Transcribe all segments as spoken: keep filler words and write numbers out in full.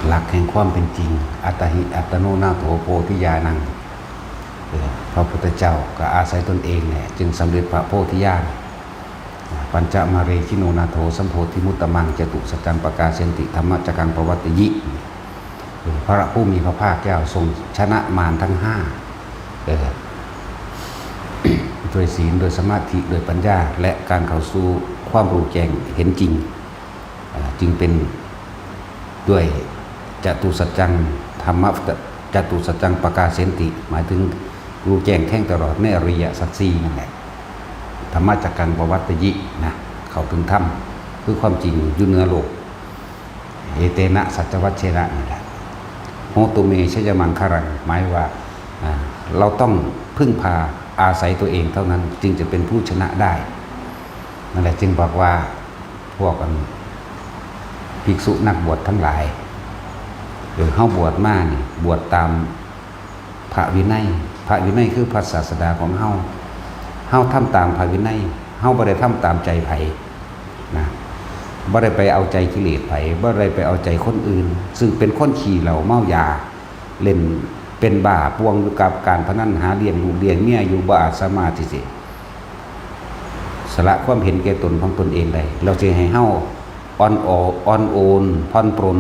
หลักแห่งความเป็นจริง อัตตาหิอัตตโนนาโถโพธิญาณัง เออ พระพุทธเจ้าก็อาศัยตนเองแหละ จึงสำเร็จพระโพธิญาณ ปัญจมาเรคิโนนาโถสัมโพธิมุตตมัง จตุสัจจังปกาเสนติ ธรรมจักกังปวัตตยิ เออ พระผู้มีพระภาคเจ้าทรงชนะมารทั้งห้า เออ ด้วยศีล ด้วยสมาธิ ด้วยปัญญา และการเข้าสู่ความรู้แจ้งเห็นจริง อ่า จึงเป็นด้วยจตุสัจจัง ธรรมะ จตุสัจจังปกาเสนติ หมายถึงรู้แจ้งแทงตลอดในอริยสัจสี่นั่นแหละ ธรรมะจักกังปวัตตยินะ เข้าถึงธรรม คือความจริงอยู่เหนือโลก เอเตนะสัจจวัชเชนะนี่แหละ โหตุเมชยมังคารัง หมายว่า อ่า เราต้องพึ่งพาอาศัยตัวเองเท่านั้น จึงจะเป็นผู้ชนะได้ นั่นแหละจึงบอกว่า พวกอันภิกษุนักบวชทั้งหลาย เออ เฮาบวชมานี่ บวชตามพระวินัย พระวินัยคือพระศาสดาของเฮา เฮาทำตามพระวินัย เฮาบ่ได้ทำตามใจไผนะ บ่ได้ไปเอาใจกิเลสไผ บ่ได้ไปเอาใจคนอื่น ซึ่งเป็นคนขี้เหล้าเมายา เล่นเป็นบ้าป่วงอยู่กับการพนัน หาเลี้ยงลูกเลี้ยงเมียอยู่ บ่อาจสามารถที่สิ สละความเห็นแก่ตนของตนเองได้ เราจะให้เฮาอ่อนโออ่อนโอนผ่อนปรน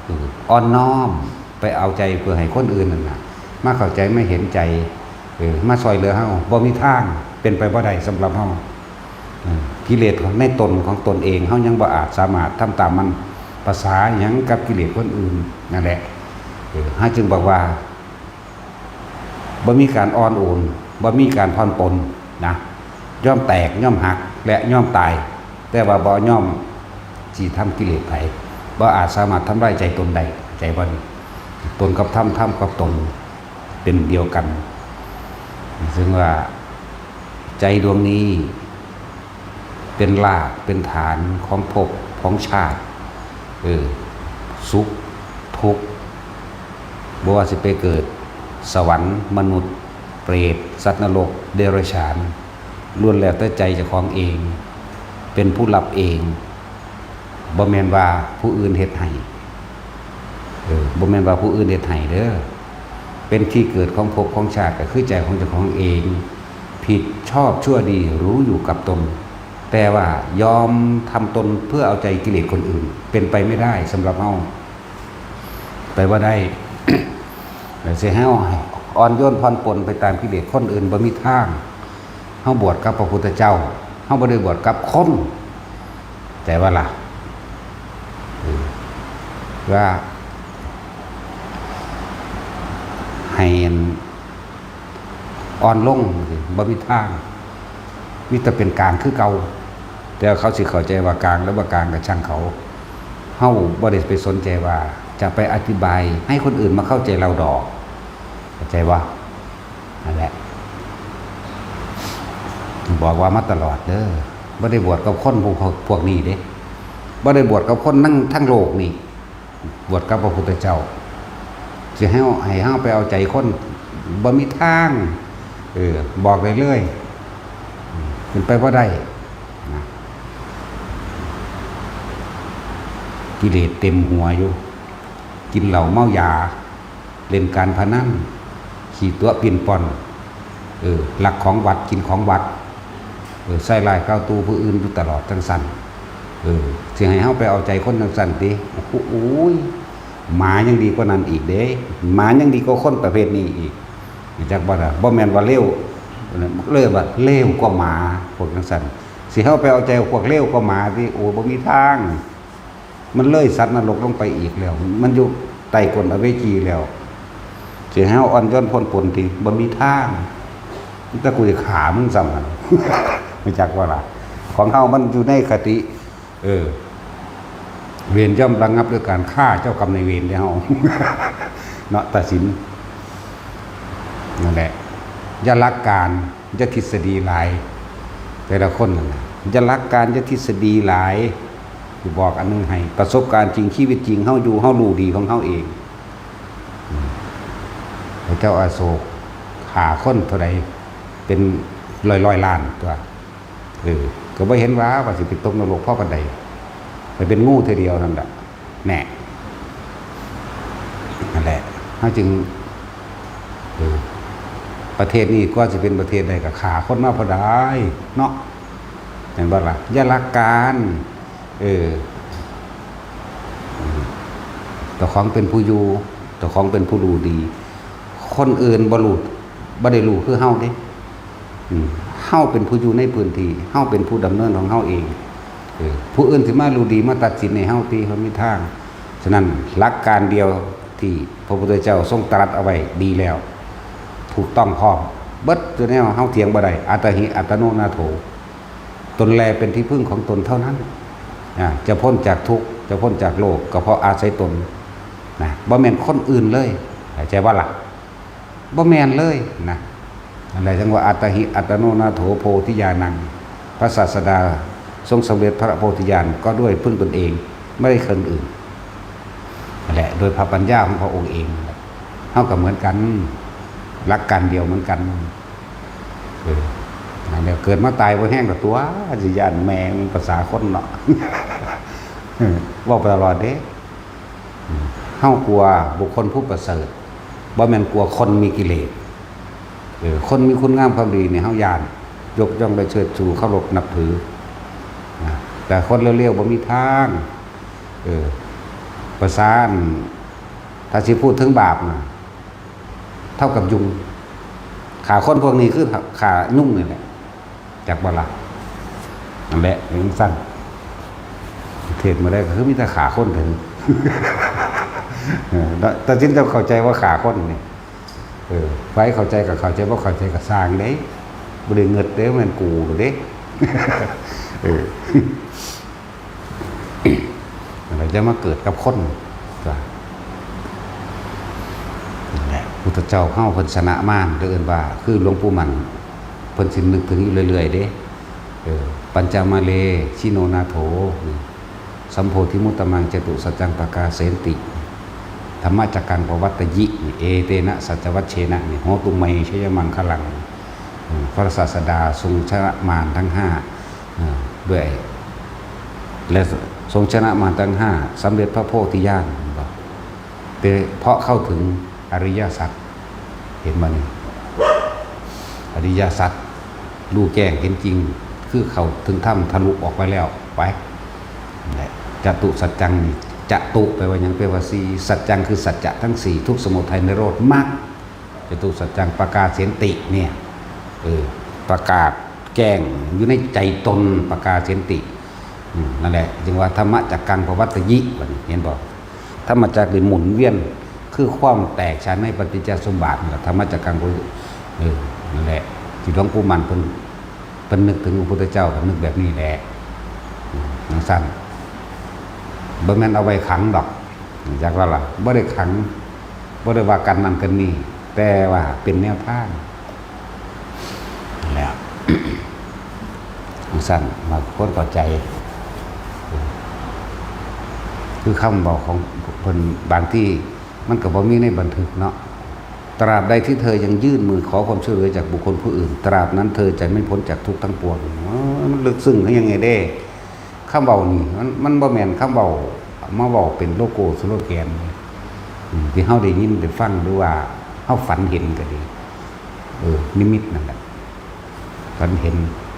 เออ อ่อนน้อมไปเอาใจเพื่อให้คนอื่นนั่นน่ะ มาเข้าใจ มาเห็นใจ เออ มาซอยเหลือเฮา บ่มีทาง เป็นไปบ่ได้สำหรับเฮา เออ กิเลสในตนของตนเอง เฮายังบ่อาจสามารถทำตามมัน ภาษาหยังกับกิเลสคนอื่นนั่นแหละ เออ เฮาจึงบอกว่า บ่มีการอ่อนโอน บ่มีการผ่อนปรนนะ ยอมแตก ยอมหัก และยอมตาย แต่ว่าบ่ยอมสิทำกิเลสไผ บ่อาจสามารถทำลายใจตนได้ ใจบ่นี่ ตนกับธรรม ธรรมกับตน เป็นเดียวกัน ซึ่งว่าใจดวงนี้ เป็นรากเป็นฐานของภพของชาติ เออ สุขทุกข์ บ่ว่าสิไปเกิดสวรรค์ มนุษย์ เปรต สัตว์นรก เดรัจฉาน ล้วนแล้วแต่ใจเจ้าของเอง เป็นผู้รับเอง บ่แม่นว่าผู้อื่นเฮ็ดให้ เออ บ่แม่นว่าผู้อื่นเฮ็ดให้เด้อ เป็นที่เกิดของภพของชาติก็คือใจของเจ้าของเอง ผิดชอบชั่วดีรู้อยู่กับตน แต่ว่ายอมทำตนเพื่อเอาใจกิเลสคนอื่น เป็นไปไม่ได้สำหรับเฮา ไปบ่ได้ แล้วสิให้เฮาอ่อนโยนผ่อนปรนไปตามกิเลสคนอื่น บ่มีทาง เฮาบวชกับพระพุทธเจ้า เฮาบ่ได้บวชกับคน แต่ว่าล่ะ เออ ว่าให้อ่อนลง บ่มีทาง มีแต่เป็นกลางคือเก่า แต่เขาสิเข้าใจว่ากลางหรือบ่กลางก็ช่างเขา เฮาบ่ได้ไปสนใจว่าจะไปอธิบายให้คนอื่นมาเข้าใจเราดอก เข้าใจบ่ นั่นแหละ บอกว่ามาตลอดเด้อ บ่ได้บวชกับคนพวก พวกนี้เด้ บ่ได้บวชกับคนทั้ง ทั้งโลกนี่ บวชกับพระพุทธเจ้า สิให้เฮา ให้เฮาไปเอาใจคน บ่มีทาง เออ บอกได้เลย เป็นไปบ่ได้นะ กิเลสเต็มหัวอยู่ กินเหล้าเมายา เล่นการพนัน ขี้ตั๋วปิ้นป้อน เออ ลักของวัด กินของวัด เออ ใส่ร้ายกล่าวตู่ผู้อื่นอยู่ตลอดจังซั่น เออ สิให้เฮาไปเอาใจคนจังซั่นติ โอ้โห หมายังดีกว่านั้นอีกเด้ หมายังดีกว่าคนประเภทนี้อีก รู้จักบ่ล่ะ บ่แม่นว่าเลว เลยว่าเลวกว่าหมา พวกจังซั่น สิเฮาไปเอาใจพวกเลวกว่าหมาติ โอ้ บ่มีทาง มันเลยสัตว์นรกลงไปอีกแล้ว มันอยู่ใต้ก้นอเวจีแล้ว สิให้เฮาอ่อนโยนผ่อนปรนติ บ่มีทาง แต่กูจะฆ่ามึงซ้ำหั่น รู้จักบ่ล่ะ ของเฮามันอยู่ในคติ เออ เวรย่อมระงับด้วยการฆ่าเจ้ากรรมนายเวรเด้เฮา เนาะ ตัดสิน นั่นแหละ อย่ารักการ อย่าทฤษฎีหลาย แต่ละคนนั่นน่ะ อย่ารักการ อย่าทฤษฎีหลาย สิบอกอันหนึงให้ ประสบการณ์จริง ชีวิตจริง เฮาอยู่ เฮารู้ดีของเฮาเอง อืม พระเจ้าอโศกฆ่าคนเท่าใด เป็นร้อยๆ ล้านตั๊ว เออ ก็บ่เห็นว่า ว่าสิไปตกนรกพอปานใด ไปเป็นงูเทื่อเดียวนั่นแหละ แน่ แหละ เฮาจึง เออ ประเทศนี้กว่าสิเป็นประเทศได้ก็ฆ่าคนมาพอได้เนาะ แม่นบ่ล่ะ อย่าลักการ เออ เจ้าของเป็นผู้อยู่ เจ้าของเป็นผู้รู้ดี คนอื่นบ่รู้ บ่ได้รู้คือเฮาเด้ อืม เฮาเป็นผู้อยู่ในพื้นที่ เฮาเป็นผู้ดำเนินของเฮาเอง เออ ผู้อื่นสิมารู้ดีมาตัดสินให้เฮาติ เฮามีทาง ฉะนั้นหลักการเดียวที่พระพุทธเจ้าทรงตรัสเอาไว้ดีแล้ว ถูกต้องพร้อม เบิดตัวแนวเฮาเถียงบ่ได้ อัตตาหิอัตตโนนาโถ ตนแลเป็นที่พึ่งของตนเท่านั้น อ่า จะพ้นจากทุกข์ จะพ้นจากโรค ก็เพราะอาศัยตน นะ บ่แม่นคนอื่นเลย เข้าใจบ่ล่ะ บ่แม่นเลยนะ นั่นแหละจั่งว่า อัตตาหิอัตตโนนาโถโพธิญาณัง พระศาสดาทรงสำเร็จพระโพธิญาณก็ด้วยพึ่งตนเอง ไม่ได้คนอื่น นั่นแหละ โดยพระปัญญาของพระองค์เองนั่นแหละ เฮาก็เหมือนกัน หลักการเดียวเหมือนกัน เออ นั่นแหละ เกิดมาตายบ่แฮงก็ตัว สิย้านแม่มันภาษาคนเนาะ เออ เว้าไปตลอดเด้ อืม เฮากลัวบุคคลผู้ประเสริฐ บ่แม่นกลัวคนมีกิเลส เออ คนมีคุณงามความดีเนี่ยเฮาย้าน ยกย่องและเชิดชู เคารพนับถือ นะ แต่คนเลวๆ บ่มีทาง เออ ประสาน ถ้าสิพูดถึงบาปนะ เท่ากับยุง ฆ่าคนพวกนี้คือฆ่ายุงนี่แหละ จักบ่ล่ะ นั่นแหละ เป็นจั่งซั้น เทศน์มื้อใดก็คือมีแต่ฆ่าคนเท่านั้น เออ แต่ แต่จินเจ้าเข้าใจว่าฆ่าคนนี่ เออ ไผเข้าใจก็เข้าใจ บ่เข้าใจก็ซ่างเด้ บ่ได้เงิดเด้ แม่นกูเด้ เออ อะไรจะมาเกิดกับคน จ้ะ นั่นแหละ พุทธเจ้าเฮาเพิ่นชนะมาร เด้อ เอิ้นว่า คือหลวงปู่มั่น เพิ่นสินึกถึงอยู่เรื่อยๆ เด้ เออ ปัญจมาเล ชิโนนาโถ นี่ สัมโพธิมุตตมัง จตุสัจจัง ปากาเสนติ ธัมมจักกัง ปวัตตยิ นี่ เอเตนะ สัจจวัชเชนะ นี่ โหตุ ไมยชยมังคลัง อืม พระศาสดาทรงชนะมารทั้งห้า เออ ด้วย และทรงชนะมารทั้งห้า สำเร็จพระโพธิญาณ เห็นบ่ เป็นเพราะเข้าถึงอริยสัจ เห็นบ่นี่ อริยสัจ รู้แจ้งเห็นจริง คือเข้าถึงธรรม ทะลุออกไปแล้ว ไป นั่นแหละ จตุสัจจังนี่ จตุแปลว่าหยัง แปลว่าสี่ สัจจังคือสัจจะทั้งสี่ ทุกข์ สมุทัย นิโรธ มรรค จตุสัจจัง ปากาเสนติ เนี่ย เออ ประกาศแจ้งอยู่ในใจตน ปากาเสนติ อืม นั่นแหละ จึงว่า ธัมมจักกัง ปวัตตยิ บัดนี้ เห็นบ่ ธัมมจักรนี่หมุนเวียน คือความแตกฉานในปฏิจจสมบัตินั่นแหละ ธัมมจักกัง ปวัตตยิ เออ นั่นแหละ ที่หลวงปู่มั่นเพิ่น เพิ่นนึกถึงพระพุทธเจ้าก็นึกแบบนี้แหละ อืม จั่งซั้น บ่แม่นเอาไว้ขังดอก จักว่าล่ะ บ่ได้ขัง บ่ได้ว่ากันนั่นกันนี่ แต่ว่าเป็นแนวทาง แล้ว จั่งซั้น บางคนเข้าใจ คือคำบอกของเพิ่น บางทีมันก็บ่มีในบันทึกเนาะ ตราบใดที่เธอยังยื่นมือขอความช่วยเหลือจากบุคคลผู้อื่น ตราบนั้นเธอจะไม่พ้นจากทุกข์ทั้งปวง เออ มันลึกซึ้งคือหยังไงเด้ คำเว้านี่ มัน มันบ่แม่นคำเว้า มาเว้าเป็นโลโก้สโลแกน อืม ที่เฮาได้ยินได้ฟัง หรือว่าเฮาฝันเห็นก็ดี เออ นิมิตนั่นแหละ ฝันเห็น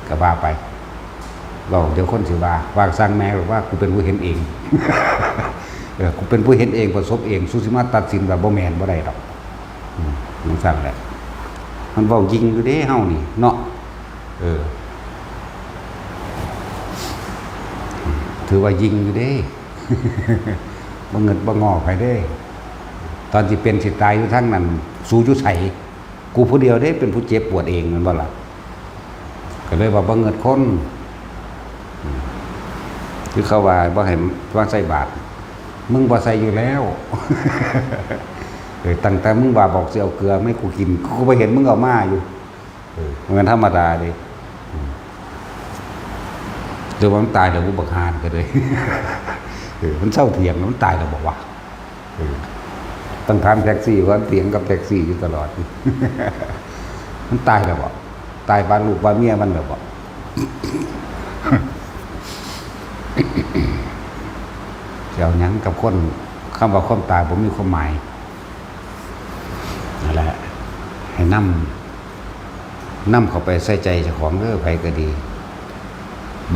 ก็ว่าไป เว้าเดี๋ยวคนสิว่า ว่าซ่างแม่ หรือว่ากูเป็นผู้เห็นเอง เออ กูเป็นผู้เห็นเอง ประสบเอง สูสิมาตัดสินว่าบ่แม่นบ่ได้ดอก อืม จั่งซั้นแหละ มันเว้ายิงอยู่เด้ เฮานี่ เนาะ เออ ถือว่ายิงอยู่เด้ บ่เงิดบ่งอไผเด้ ตอนสิเป็นสิตายอยู่ทางนั้น สูอยู่ไส กูผู้เดียวเด้ เป็นผู้เจ็บปวดเอง แม่นบ่ล่ะ ก็เลยว่าบ่เงิดคน อืม คือเขาว่าบ่ให้มาใส่บาตร มึงบ่ใส่อยู่แล้ว เออ ตั้งแต่มึงว่าบอกสิเอาเกลือมาให้กูกิน กูก็บ่เห็นมึงเอามาอยู่ เออ มันธรรมดาเด้ อืม แต่ว่ามันตายแล้วบ่ บักห่าก็เลย เออ มันเซาเถียงแล้ว มันตายแล้วบ่วะ เออ ต้องถามแท็กซี่ ว่าเถียงกับแท็กซี่อยู่ตลอด มันตายแล้วบ่ ตายปานลูกปานเมียมันแล้วบ่ สิเอาหยังกับคน คำว่าความตายบ่มีความหมาย และให้นำนำเข้าไปใส่ใจเจ้าของเด้อ ไผก็ดี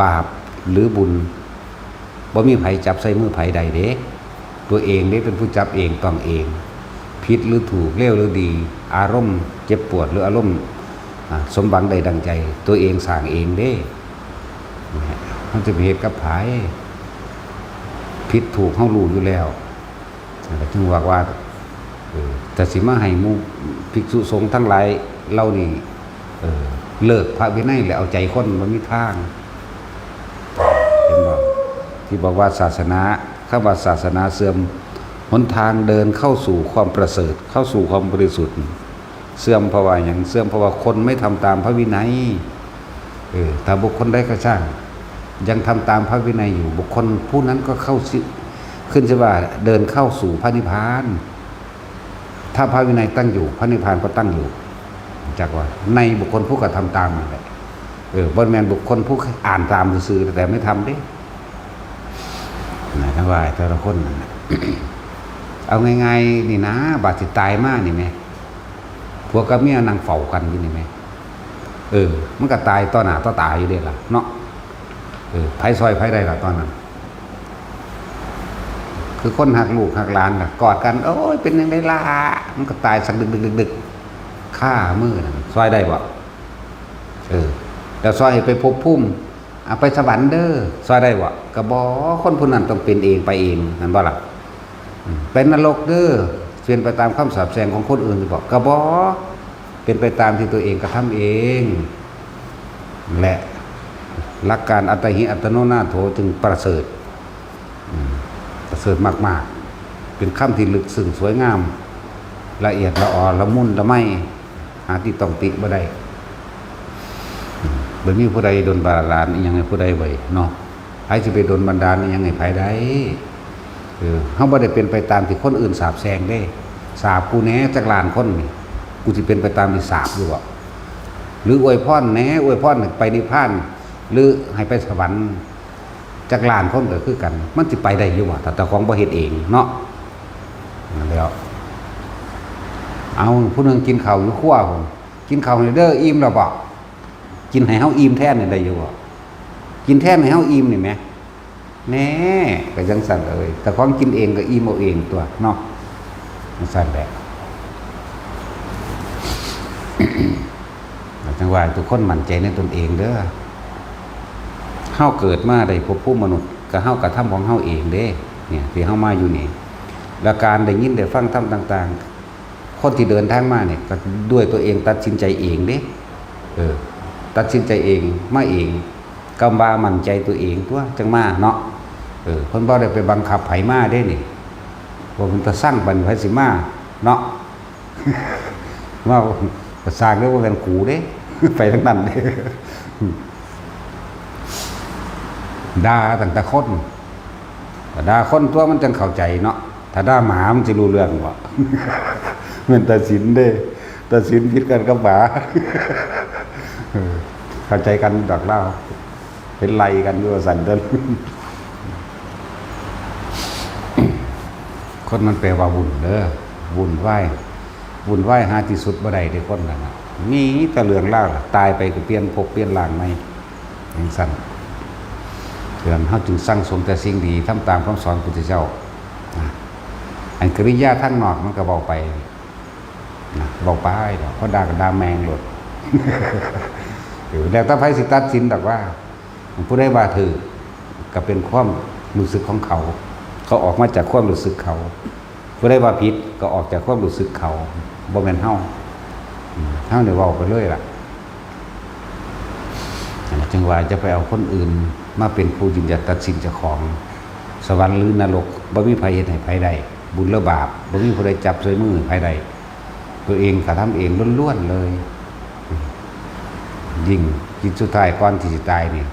บาปหรือบุญ บ่มีไผจับใส่มือไผได้เด้ ตัวเองเด้เป็นผู้จับเองต้องเอง ผิดหรือถูก เลวหรือดี อารมณ์เจ็บปวดหรืออารมณ์ อ่า สมหวังได้ดังใจ ตัวเองสร้างเองเด้ มันจะไปเฮ็ดกับไผ ผิดถูกเฮารู้อยู่แล้ว นั่นก็จึงบอกว่า เออ แต่สิมาให้หมู่ภิกษุสงฆ์ทั้งหลายเหล่านี้ เออ เลิกพระวินัยแล้วเอาใจคน บ่มีทาง เห็นบ่ ที่บอกว่าศาสนา คำว่าศาสนาเสื่อม หนทางเดินเข้าสู่ความประเสริฐ เข้าสู่ความบริสุทธิ์ เสื่อมเพราะว่าหยัง เสื่อมเพราะว่าคนไม่ทำตามพระวินัย เออ ถ้าบุคคลใดก็ช่าง ยังทำตามพระวินัยอยู่ บุคคลผู้นั้นก็เข้าสิ ขึ้นชื่อว่าเดินเข้าสู่พระนิพพาน ถ้าพระวินัยตั้งอยู่ พระนิพพานก็ตั้งอยู่ จักว่าในบุคคลผู้กระทำตามนั่นแหละ เออ บ่แม่นบุคคลผู้อ่านตามซื่อๆ แต่ไม่ทำเด้ นะทั้งหลายแต่ละคนนั่นน่ะ เอาง่ายๆ นี่นะ บาดสิตายมานี่แหม ผัวกับเมียนั่งเฝ้ากันอยู่นี่แหม เออ มันก็ตายต่อหน้าต่อตาอยู่เด้ล่ะเนาะ เออ ไผซ่อยไผได้ล่ะตอนนั้น คือคนฮักลูกฮักหลานน่ะ กอดกัน โอ้ย เป็นจั่งใดล่ะ มันก็ตายสักดึกๆๆๆ คามือนั่น ซ่อยได้บ่ เออ แล้วซ่อยให้ไปภพภูมิ อ่ะ ไปสวรรค์เด้อ ซ่อยได้บ่ ก็บ่ คนผู้นั้นต้องเป็นเองไปเอง นั่นบ่ล่ะ อืม ไปนรกเด้อ เป็นไปตามคำสาปแช่งของคนอื่นบ่ ก็บ่ เป็นไปตามที่ตัวเองกระทำเอง และหลักการอัตตาหิอัตโนนาโถจึงประเสริฐ อืม ประเสริฐมากๆ เป็นคำที่ลึกซึ้งสวยงาม ละเอียดละออละมุนละไม หาที่ต้องติบ่ได้ อืม บ่มีผู้ใดดลบันดาลอิหยังให้ผู้ใดไว้เนาะ ไผสิไปดลบันดาลอิหยังให้ไผได้ เออ เฮาบ่ได้เป็นไปตามที่คนอื่นสาปแช่งเด้ สาปกูแหน่จักล้านคนนี่ กูสิเป็นไปตามที่สาปอยู่บ่ หรืออวยพรแหน่ อวยพรให้ไปนิพพาน หรือให้ไปสวรรค์ จักล้านคนก็คือกัน มันสิไปได้อยู่บ่ ถ้าเจ้าของบ่เฮ็ดเองเนาะ นั่นแหล้ว เอา ผู้หนึ่งกินข้าวอยู่ครัวพุ้น กินข้าวนี่เด้อ อิ่มแล้วบ่ กินให้เฮาอิ่มแทนนี่ได้อยู่บ่ กินแทนให้เฮาอิ่มนี่แหม แน่ ก็จั่งซั่นเอ้ย แต่ของกินเองก็อิ่มเอาเองตัวเนาะ จั่งซั่นแหละ จั่งว่าทุกคนมั่นใจในตนเองเด้อ เฮาเกิดมาได้ภพภูมิมนุษย์ ก็เฮากระทำของเฮาเองเด้ เนี่ย ที่เฮามาอยู่นี่ และการได้ยินได้ฟังธรรมต่างๆ คนที่เดินทางมาเนี่ย ก็ด้วยตัวเองตัดสินใจเองเด้ เออ ตัดสินใจเอง มาเอง กำว่ามั่นใจตัวเองตัว จั่งมาเนาะ เออ เพิ่นบ่ได้ไปบังคับไผมาเด้นี่ ว่าเพิ่นตาสั่งปานไผสิมาเนาะ ว่าประสาทเรียกว่าเป็นกูเด้ ไปทั้งนั้นเด้ ด่าตั้งแต่คน ด่าคนตัวมันจั่งเข้าใจเนาะ ถ้าด่าหมามันสิรู้เรื่องบ่ แม่นตัดสินเด้ ตัดสินผิดกันกับหมา เออ เข้าใจกันดอกลาว เป็นไล่กันอยู่ว่าซั่นเด้อ คนมันแปลว่าวุ่นเด้อ วุ่นวาย วุ่นวายหาที่สุดบ่ได้เด้คนนั่นน่ะ มีแต่เรื่องราวล่ะ ตายไปก็เปลี่ยนภพเปลี่ยนร่างใหม่ จั่งซั่น ฉะนั้นเฮาจึงสั่งสมแต่สิ่งดี ทำตามคำสอนพระพุทธเจ้า นะ อันกิริยาทางนอกมันก็เว้าไป นะ เว้าไปดอก เขาด่าก็ด่าแม่งโลด เออ แล้วแต่ไผสิตัดสินดอกว่า ผู้ใดว่าถืกก็เป็นความรู้สึกของเขา เขาออกมาจากความรู้สึกเขา ผู้ใดว่าผิดก็ออกจากความรู้สึกเขา บ่แม่นเฮา อืม เฮาเนี่ยเว้าไปเลยล่ะ นั่นล่ะ จึงว่าจะไปเอาคนอื่นมาเป็นผู้ยืนหยัดตัดสินเจ้าของ สวรรค์หรือนรก บ่มีไผเฮ็ดให้ไผได้ บุญหรือบาป บ่มีผู้ใดจับใส่มือให้ไผได้ ตัวเองกระทำเองล้วนๆเลย ยิ่งจิตสุดท้ายก่อนที่สิตายนี่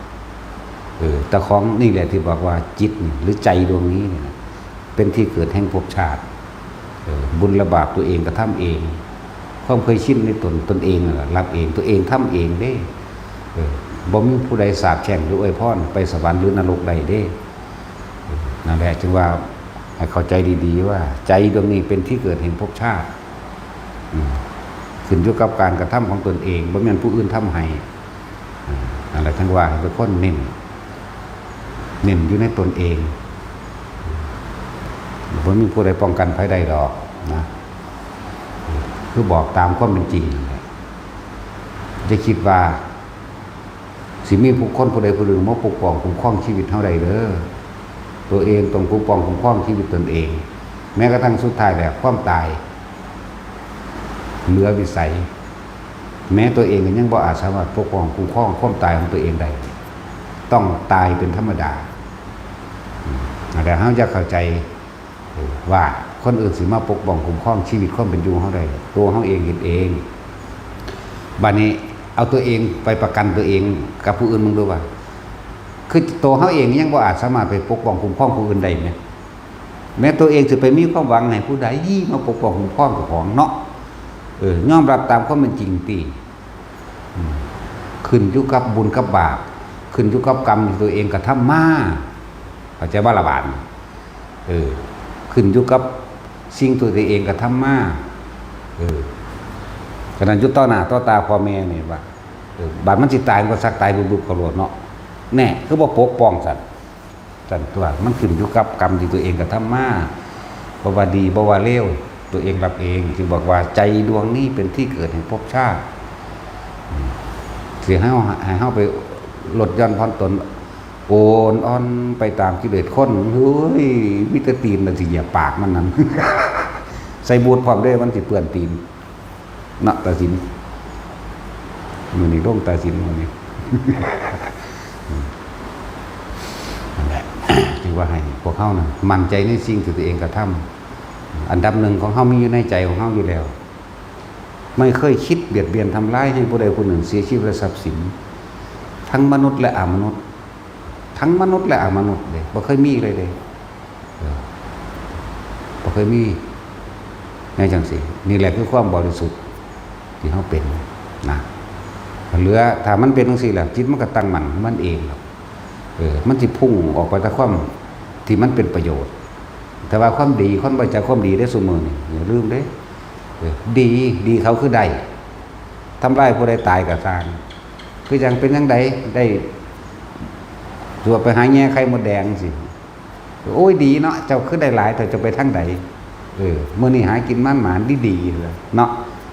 เออ แต่ของนี่แหละที่บอกว่าจิตนี่ หรือใจดวงนี้เนี่ยนะ เป็นที่เกิดแห่งภพชาติ เออ บุญและบาปตัวเองกระทำเอง ความเคยชินในตน ตนเองนั่นแหละรับเอง ตัวเองทำเองเด้ เออ บ่มีผู้ใดสาปแช่งหรืออวยพรไปสวรรค์หรือนรกได้เด้ เออ นั่นแหละจึงว่าให้เข้าใจดีๆว่า ใจดวงนี้เป็นที่เกิดแห่งภพชาติ ขึ้นอยู่กับการกระทำของตนเอง บ่แม่นผู้อื่นทำให้ อ่า นั่นแหละ จั่งว่าให้ทุกคนเน้น เน้นอยู่ในตนเอง บ่มีผู้ใดป้องกันภัยได้ดอกนะ คือบอกตามความเป็นจริงนั่นแหละ อย่าคิดว่า สิมีผู้คนผู้ใดผู้หนึ่งมาปกป้องคุ้มครองชีวิตเฮาได้เด้อ ตัวเองต้องปกป้องคุ้มครองชีวิตตนเอง แม้กระทั่งสุดท้ายแล้วความตาย เหลือวิสัย แม้ตัวเองก็ยังบ่อาจสามารถปกป้องคุ้มครองความตายของตัวเองได้ ต้องตายเป็นธรรมดา อืม แต่เฮาจะเข้าใจ ว่าคนอื่นสิมาปกป้องคุ้มครองชีวิตความเป็นอยู่เฮาได้ ตัวเฮาเองเฮ็ดเอง บัดนี้เอาตัวเองไปประกันตัวเองกับผู้อื่น มึงดูว่า คือตัวเฮาเองยังบ่อาจสามารถไปปกป้องคุ้มครองผู้อื่นได้แหม แม้ตัวเองสิไปมีความหวังให้ผู้ใดมาปกป้องคุ้มครองเจ้าของเนาะ เออ ยอมรับตามความเป็นจริงติ อืม ขึ้นอยู่กับบุญกับบาป ขึ้นอยู่กับกรรมที่ตัวเองกระทำมา เข้าใจบ่ล่ะบาดนี้ เออ ขึ้นอยู่กับสิ่งที่ตัวเองกระทำมา เออ ฉะนั้นอยู่ต่อหน้าต่อตาพ่อแม่นี่ว่า เออ บาดมันสิตายมันก็สักตายบึบๆ เขาโลดเนาะ แน่ คือบ่ปกป้องซั่น ซั่นตัว มันขึ้นอยู่กับกรรมที่ตัวเองกระทำมา บ่ว่าดีบ่ว่าเลว ตัวเองรับเอง จึงบอกว่าใจดวงนี้เป็นที่เกิดแห่งภพชาติ อืม สิให้เฮา ให้เฮาไปลดหย่อนผ่อนตน โอนอ่อนไปตามกิเลสคน เฮ้ย มีแต่ตีนน่ะสิเหยียบปากมันนั่น ใส่บูทพร้อมเด้ มันสิเปื้อนตีน เนาะ ตาสิน มื้อนี้ลงตาสินมื้อนี้ นั่นแหละ จึงว่าให้พวกเฮานะมั่นใจในสิ่งที่ตัวเองกระทำ อันดับหนึ่งของเฮามีอยู่ในใจของเฮาอยู่แล้ว ไม่เคยคิดเบียดเบียนทำร้ายให้ผู้ใดผู้หนึ่งเสียชีวิตและทรัพย์สิน ทั้งมนุษย์และอมนุษย์ ทั้งมนุษย์และอมนุษย์เด้ บ่เคยมีเลยเด้ เออ บ่เคยมี ในจังซี่ นี่แหละคือความบริสุทธิ์ที่เฮาเป็นนะ เหลือ ถ้ามันเป็นจังซี่แล้ว จิตมันก็ตั้งมั่นของมันเองหรอก เออ มันสิพุ่งออกไปแต่ความที่มันเป็นประโยชน์ แต่ว่าความดี คนบ่จักความดีได้ซุมื้อนี่ อย่าลืมเด้ เออ ดี ดีเขาคือได้ ทำร้ายผู้ใดตายก็ซ่าง คือจั่งเป็นจั่งใด ได้ ตัวไปหาแย่ไข่มดแดงสิ โอ้ย ดีเนาะ เจ้าคือได้หลาย แต่เจ้าไปทางใด เออ มื้อนี้หากินมันหมานดีๆ เลยเนาะ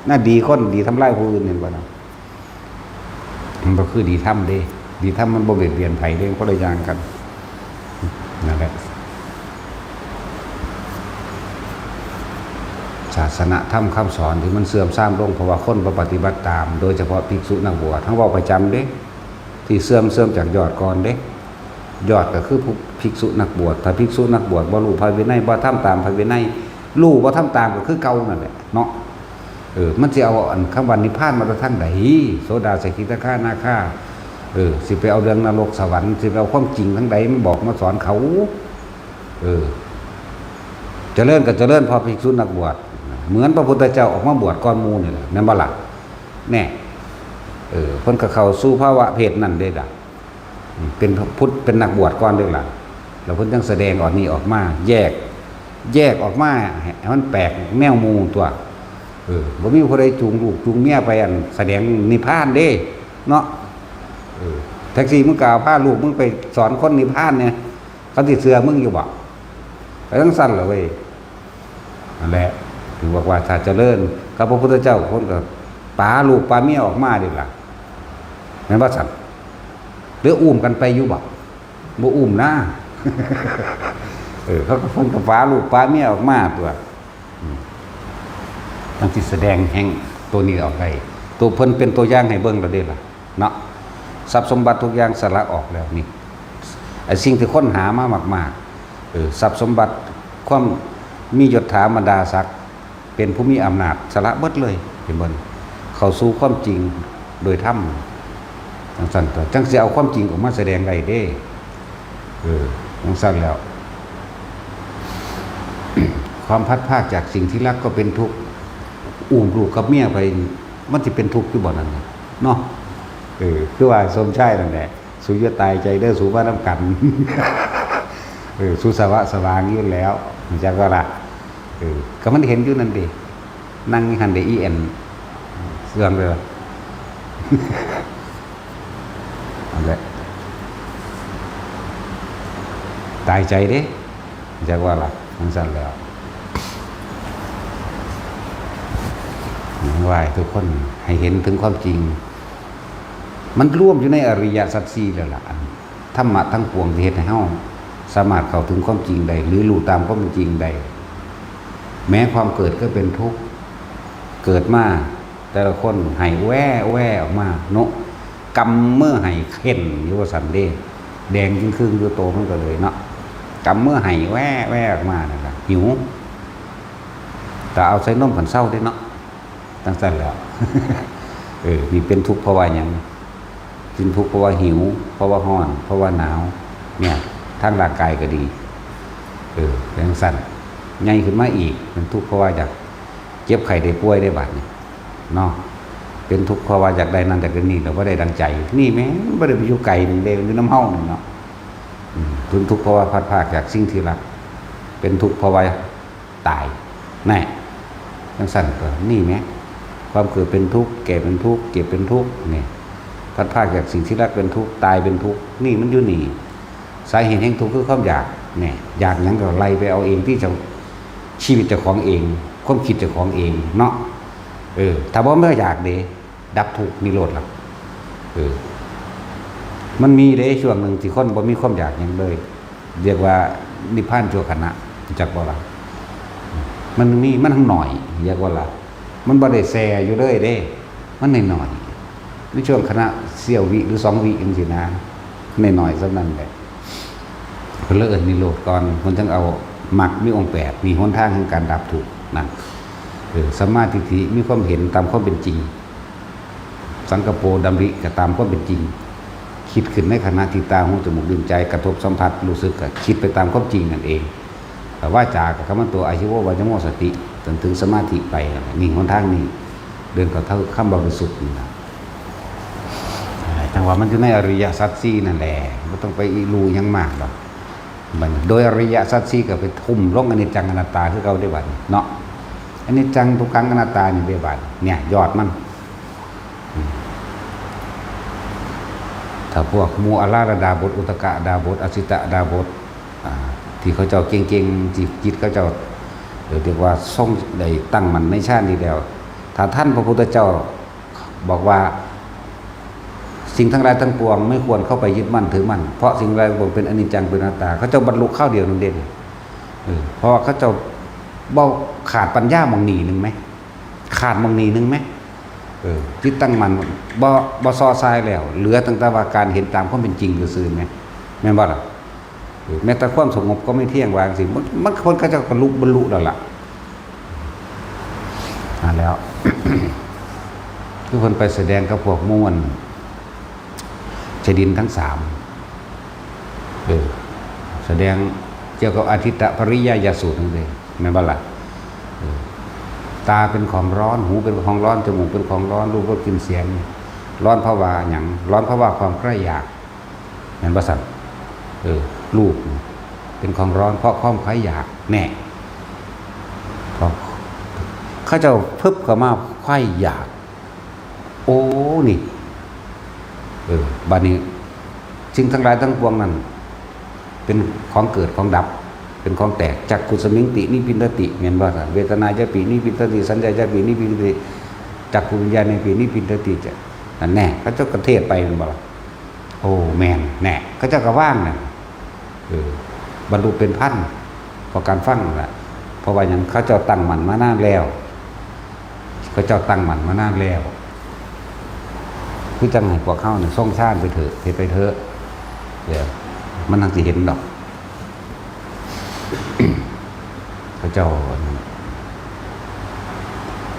น่าดีคนดีทำร้ายผู้อื่น เห็นบ่เนาะ มันบ่คือดีธรรมเด้ ดีธรรมมันบ่เบียดเบียนไผเด้ คนละอย่างกัน นั่นแหละ ศาสนธรรมคำสอนที่มันเสื่อมทรามลง เพราะว่าคนบ่ปฏิบัติตาม โดยเฉพาะภิกษุนักบวช เฮาเว้าประจำเด้ ที่เสื่อม เสื่อมจากยอดก่อนเด้ ยอดก็คือผู้ภิกษุนักบวช ถ้าภิกษุนักบวชบ่รู้พระวินัย บ่ทำตามพระวินัย รู้บ่ทำตามก็คือเก่านั่นแหละเนาะ เออ มันสิเอาอันคำว่านิพพานมาจากทางใด โสดา สกิทาคา นาคา เออ สิไปเอาเรื่องนรกสวรรค์ สิไปเอาความจริงทางใดมาบอกมาสอนเขา เออ เจริญก็เจริญเพราะภิกษุนักบวช เหมือนพระพุทธเจ้าออกมาบวชก่อนหมู่นี่แหละ แม่นบ่ล่ะ แน่ เออ เพิ่นก็เข้าสู่ภาวะเพศนั้นเด้ล่ะ อืม เป็นพุทธ เป็นนักบวชก่อนเด้ล่ะ แล้วเพิ่นจั่งแสดงออกนี่ออกมา แยก แยกออกมาให้มันแปลกแนวหมู่ตัว เออ บ่มีผู้ใดจูงลูกจูงเมียไปอันแสดงนิพพานเด้ เนาะ เออ แท็กซี่ มึงก็เอาพาลูกมึงไปสอนคนนิพพานเนี่ย เขาสิเชื่อมึงอยู่บ่ ไปจั่งซั่นล่ะเว้ย นั่นแหละ ถึงบอกว่าถ้าเจริญกับพระพุทธเจ้า คนก็ปาลูกปาเมียออกมาเด้ล่ะ แม่นบ่ซั่น หรืออุ้มกันไปอยู่บ่ บ่อุ้มนะ เออ เขาก็ เพิ่นก็ปาลูกปาเมียออกมาตัว อืม จั่งสิแสดงแห่งตัวนี้ออกได้ ตัวเพิ่นเป็นตัวอย่างให้เบิ่งแล้วเด้ล่ะ เนาะ ทรัพย์สมบัติทุกอย่างสละออกแล้วนี่ ไอ้สิ่งที่คนหามามากๆ เออ ทรัพย์สมบัติ ความมียศถาบรรดาศักดิ์ เป็นผู้มีอำนาจ สละเบิดเลย เห็นบ่ เข้าสู่ความจริงโดยธรรม จั่งซั่นตัว จั่งสิเอาความจริงออกมาแสดงได้เด้ เออ จั่งซั่นแล้ว ความพลัดพรากจากสิ่งที่รักก็เป็นทุกข์ อุ้มลูกกับเมียไป มันสิเป็นทุกข์อยู่บ่นั่นน่ะ เนาะ เออ คือว่าสมชายนั่นแหละ สูอย่าตายใจเด้อ สูมานำกัน เออ สูสวะสวางอยู่แล้ว จักว่าล่ะ เออ ก็มันเห็นอยู่นั่นเด้ นั่งอยู่หั่นได้อีแอ่นเสื่องเลย นั่นแหละ ตายใจเด้ จักว่าล่ะ จั่งซั้นแล้ว ไหว้ทุกคนให้เห็นถึงความจริง มันรวมอยู่ในอริยสัจสี่แล้วล่ะ อันธรรมะทั้งปวงที่เฮ็ดให้เฮาสามารถเข้าถึงความจริงได้ หรือรู้ตามความเป็นจริงได้ แม้ความเกิดก็เป็นทุกข์ เกิดมาแต่ละคนไห้แว่แว่ออกมาเนาะ กำมือไห้เข็นอยู่ว่าซั่นเด้ แดงจึงครึ่งอยู่โตมันก็เลยเนาะ กำมือไห้แว่แว่ออกมานั่นล่ะ หิว แต่เอาใส่นมขันเศร้าเด้เนาะ จั่งซั้นแหล้ว เออ นี่เป็นทุกข์เพราะว่าหยัง เป็นทุกข์เพราะว่าหิว เพราะว่าร้อน เพราะว่าหนาว เนี่ย ทางร่างกายก็ดี เออ เป็นจั่งซั้น ใหญ่ขึ้นมาอีก เป็นทุกข์เพราะว่าอยากเจ็บไข้ได้ป่วยได้บาดนี่เนาะ เป็นทุกข์เพราะว่าอยากได้นั่นอยากได้นี่ แล้วบ่ได้ดังใจ นี่แม่นบ่ได้ไปอยู่ไกลหนึ่งเด้ อยู่นำเฮานี่เนาะ อืม เป็นทุกข์เพราะว่าพลัดพรากจากสิ่งที่รัก เป็นทุกข์เพราะว่าตาย แน่ จั่งซั้นก็นี่แหม ความเกิดเป็นทุกข์ แก่เป็นทุกข์ เจ็บเป็นทุกข์ นี่ พลัดพรากจากสิ่งที่รักเป็นทุกข์ ตายเป็นทุกข์ นี่มันอยู่นี่ สาเหตุแห่งทุกข์คือความอยาก นี่ อยากหยังก็ไล่ไปเอาเองที่เจ้า ชีวิตเจ้าของเอง ความคิดเจ้าของเองเนาะ เออ ถ้าบ่มาอยากเด้ ดับทุกข์นิโรธล่ะ เออ มันมีเด้ช่วงหนึ่งที่คนบ่มีความอยากหยังเลย เรียกว่านิพพานชั่วขณะ รู้จักบ่ล่ะ มันมี มันหน่อย เรียกว่าล่ะ มันบ่ได้แซ่อยู่เลยเด้ มันน้อยๆ ในช่วงขณะเสี้ยววิหรือสองวิจั่งซี้นะ น้อยๆ ส่ำนั้นแหละ เพิ่นเลยเอิ้นนิโรธก่อน เพิ่นจั่งเอามรรคมีองค์แปด มีหนทางแห่งการดับทุกข์นั่น เออ สัมมาทิฏฐิ มีความเห็นตามความเป็นจริง สังกัปโป ดำริก็ตามความเป็นจริง คิดขึ้นในขณะที่ตา หู จมูก ลิ้น ใจ กระทบสัมผัส รู้สึกก็คิดไปตามความจริงนั่นเอง วาจากัมมันโต อาชีโว วายโม สติ จนถึงสมาธิไป นี่หนทางนี้ เดินเข้าถึงคำว่าวิสุทธิ์นี่ล่ะ จั่งว่ามันอยู่ในอริยสัจสี่นั่นแหละ บ่ต้องไปอีหลูหยังมากดอก บัดนี้โดยอริยสัจสี่ก็ไปทุ่มลงอนิจจังอนัตตาคือเก่าเด้บัดนี้เนาะ อนิจจัง ทุกขัง อนัตตานี่เด้บัดนี้ เนี่ยยอดมัน อืม ถ้าพวกหมู่อาราธดาบท อุทกดาบท อสิตดาบท อ่า ที่เขาเจ้าเก่งๆ ที่จิตเขาเจ้า เอ่อ เรียกว่าทรงได้ตั้งมั่นในฌานนี้แล้ว ถ้าทันพระพุทธเจ้าบอกว่า สิ่งทั้งหลายทั้งปวงไม่ควรเข้าไปยึดมั่นถือมั่น เพราะสิ่งทั้งหลายทั้งปวงเป็นอนิจจัง เป็นอนัตตา เขาเจ้าบรรลุคราวเดียวนั่นเด้ เออ เพราะว่าเขาเจ้าบ่ขาดปัญญาหม่องนี้หนึ่งไหม ขาดหม่องนี้หนึ่งไหม เออ จิตตั้งมั่น บ่ บ่ส่อส่ายแล้ว เหลือตั้งแต่ว่าการเห็นตามความเป็นจริงซื่อๆไหม แม่นบ่ล่ะ เออ แม้แต่ความสงบก็ไม่เที่ยง ว่าจั่งซี้ มัน มันคนเขาเจ้าก็ลุบรรลุแล้วล่ะ อ่า แล้ว คือเพิ่นไปแสดงกับพวกหมู่อันชายดินทั้งสาม เออ แสดงเกี่ยวกับอาทิตตปริยายสูตรนั่นเอง แม่นบ่ล่ะ เออ ตาเป็นของร้อน หูเป็นของร้อน จมูกเป็นของร้อน รูปรสกลิ่นเสียง ร้อนเพราะว่าหยัง ร้อนเพราะว่าความใคร่อยาก แม่นบ่ซั่น เออ รูปเป็นของร้อนเพราะความใคร่อยาก แน่ พอเขาเจ้าพึบเข้ามาใคร่อยาก โอ้ นี่ เออ บัดนี้ สิ่งทั้งหลายทั้งปวงนั้น เป็นของเกิดของดับ เป็นของแตก จักขุสมิงตินิพพินทติ แม่นบ่ล่ะ เวทนาจะปินิพพินทติ สัญญาจะปินิพพินทติ จักขุวิญญาณปินิพพินทติ จะ นั่นแน่ เขาเจ้าก็เทศน์ไปแม่นบ่ล่ะ โอ้ แม่น แน่ เขาเจ้าก็ว่างนั่น เออ บรรลุเป็นพัน เพราะการฟังนั่นล่ะ เพราะว่าหยัง เขาเจ้าตั้งมั่นมานานแล้ว เขาเจ้าตั้งมั่นมานานแล้ว คือจั่งให้พวกเฮานี่ทรงฌานไปเถอะ เฮ็ดไปเถอะ เดี๋ยวมันจั่งสิเห็นดอก เขาเจ้า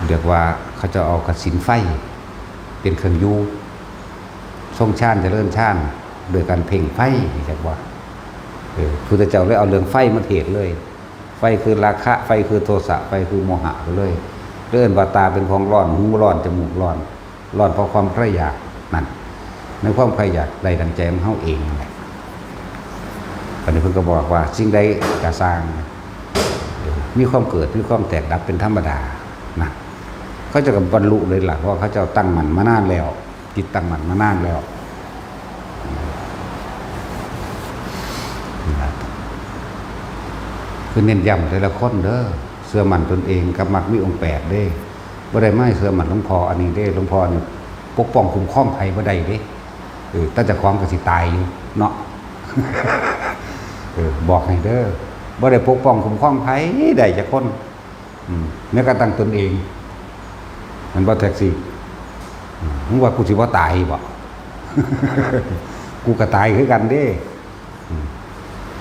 เรียกว่าเขาเจ้าเอากสิณไฟเป็นเครื่องอยู่ ทรงฌานเจริญฌานโดยการเพ่งไฟ จักว่า เออ พุทธเจ้าเลยเอาเรื่องไฟมาเทศน์เลย ไฟคือราคะ ไฟคือโทสะ ไฟคือโมหะไปเลย เอิ้นว่าตาเป็นของร้อน หูร้อน จมูกร้อน ร้อนเพราะความใคร่อยากนั่น ในความใคร่อยากได้ดังใจของเฮาเองนั่นแหละ อันนี้เพิ่นก็บอกว่าสิ่งใดก็ซ่าง เออ มีความเกิด มีความแตกดับเป็นธรรมดานะ เขาเจ้าก็บรรลุเลยล่ะ เพราะว่าเขาเจ้าตั้งมั่นมานานแล้ว จิตตั้งมั่นมานานแล้ว นี่ล่ะ คือเน้นย้ำแต่ละคนเด้อ เชื่อมั่นตนเองกับมรรคมีองค์แปดเด้ บ่ได้มาให้เชื่อมั่นหลวงพ่ออันนี้เด้ หลวงพ่อนี่ปกป้องคุ้มครองไผบ่ได้เด้ เออ แต่เจ้าของก็สิตายอยู่เนาะ เออ บอกให้เด้อ บ่ได้ปกป้องคุ้มครองไผได้จักคน อืม แม้กระทั่งตนเอง มันบ่แท็กซี่ อืม มึงว่ากูสิบ่ตายบ่ กูก็ตายคือกันเด้ อืม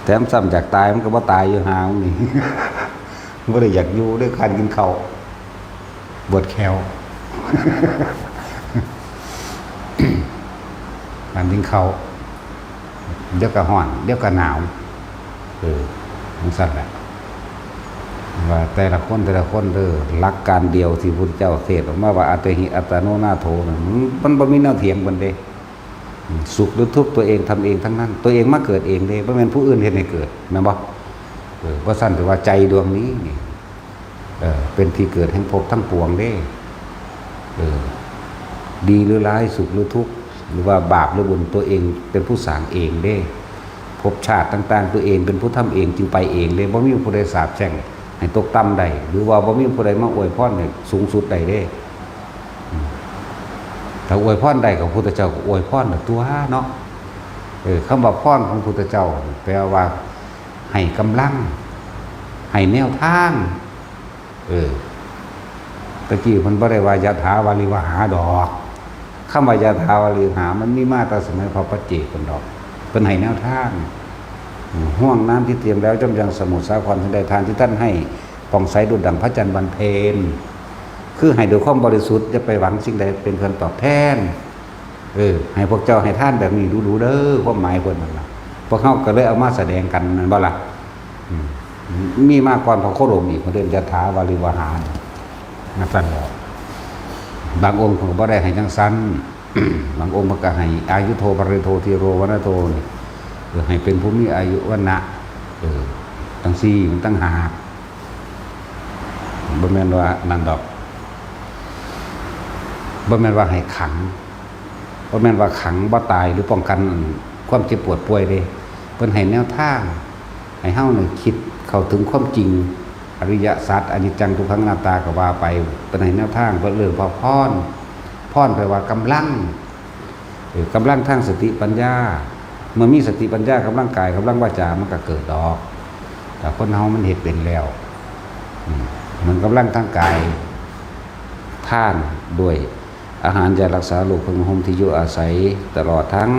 แถมซ้ำอยากตายมันก็บ่ตายอยู่ หามึงนี่ บ่ได้อยากอยู่เด้อ คร้านกินข้าว ปวดแข้ว คร้านกินข้าว เดี๋ยวก็ร้อน เดี๋ยวก็หนาว เออ จั่งซั้นแหละ ว่าแต่ละคนแต่ละคนเด้อ หลักการเดียวที่พุทธเจ้าเทศน์ออกมาว่า อัตถิอัตโนนาโถนั่น มัน มันบ่มีแนวเถียงกันเด้ อืม สุขหรือทุกข์ตัวเองทำเองทั้งนั้น ตัวเองมาเกิดเองเด้ บ่แม่นผู้อื่นเฮ็ดให้เกิด แม่นบ่ เออ บ่ซั้นถือว่าใจดวงนี้นี่ เออ เป็นที่เกิดแห่งภพทั้งปวงเด้ เออ ดีหรือร้าย สุขหรือทุกข์ หรือว่าบาปหรือบุญ ตัวเองเป็นผู้สร้างเองเด้ ภพชาติต่างๆ ตัวเองเป็นผู้ทำเอง จึงไปเองเด้ บ่มีผู้ใดสาปแช่งให้ตกต่ำได้ หรือว่าบ่มีผู้ใดมาอวยพรให้สูงสุดได้เด้ อืม ถ้าอวยพรได้ก็พุทธเจ้าก็อวยพรน่ะตั่วเนาะ เออ คำว่าพรของพุทธเจ้า แปลว่า ให้กำลัง ให้แนวทาง เออ ตะกี้เพิ่นบ่ได้ว่ายะถาวาริวหาดอก คำว่ายะถาวาริวหา มันมีมาแต่สมัยพระปัจเจกพุ้นดอก เพิ่นให้แนวทาง อืม ห้วงน้ำที่เตรียมแล้วย่อมยังสมุทรสาคร ทันใดทานที่ท่านให้ผ่องใสดุจดั่งพระจันทร์วันเพ็ญ คือให้ด้วยความบริสุทธิ์ อย่าไปหวังสิ่งใดเป็นเครื่องตอบแทน เออ ให้พวกเจ้าให้ทานแบบนี้ดูๆเด้อ ความหมายเพิ่นนั่นล่ะ พวกเฮาก็เลยเอามาแสดงกัน แม่นบ่ล่ะ อืม มีมาก่อนพระโคดมอีก เพิ่นเอิ้นยะถาวาริวหา จั่งซั้นแหละ บางองค์เพิ่นก็บ่ได้ให้จั่งซั้น บางองค์เพิ่นก็ให้ อายุโท บะเรโท ธีโร วรรณโท นี่ เออ ให้เป็นผู้มีอายุวรรณะ เออ จั่งซี้ มันต่างหาก บ่แม่นว่านั่นดอก บ่แม่นว่าให้ขัง บ่แม่นว่าขังบ่ตายหรือป้องกันความเจ็บปวดป่วยเด้ เพิ่นให้แนวทาง ให้เฮานี่คิดเข้าถึงความจริง อริยสัจ อนิจจัง ทุกขัง อนัตตา ก็ว่าไป เพิ่นให้แนวทาง เพิ่นเอิ้นว่าพร พรแปลว่ากำลัง เออ กำลังทางสติปัญญา เมื่อมีสติปัญญากำลังกาย กำลังวาจา มันก็เกิดดอก แต่คนเฮามันเฮ็ดเป็นแล้ว อืม มันกำลังทางกาย ทานด้วยอาหารยารักษาโรค เครื่องนุ่งห่มที่อยู่อาศัย ตลอดทั้ง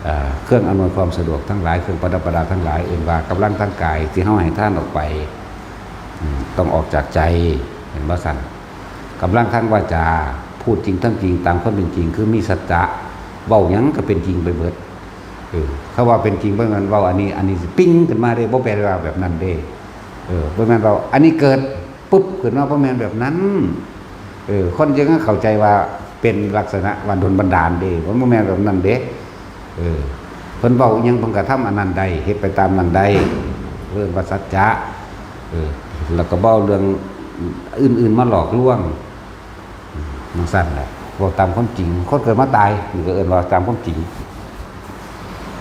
เอ่อ เครื่องอำนวยความสะดวกทั้งหลาย เครื่องประดับประดาทั้งหลาย เอิ้นว่ากำลังทางกายที่เฮาให้ทานออกไป อืม ต้องออกจากใจ แม่นบ่ซั่น กำลังทางวาจา พูดจริงทำจริงตามความเป็นจริง คือมีสัจจะ เว้าหยังก็เป็นจริงไปเบิด เออ คำว่าเป็นจริง บ่แม่นเว้าอันนี้ อันนี้สิปิ๊งขึ้นมาเด้ บ่แม่นว่าแบบนั้นเด้ เออ บ่แม่นเว้าอันนี้เกิดปุ๊บขึ้นมา บ่แม่นแบบนั้น เออ คนจึงเข้าใจว่าเป็นลักษณะว่าดลบันดาลเด้ มันบ่แม่นแบบนั้นเด้ เออ เพิ่นเว้าอิหยังเพิ่นก็ทำอันนั้นได้ เฮ็ดไปตามนั้นได้ เรื่องว่าสัจจะ เออ แล้วก็บ่เอาเรื่องอื่นๆมาหลอกลวง จั่งซั้นแหละ เว้าตามความจริง คนเกิดมาตาย นี่ก็เอิ้นว่าตามความจริง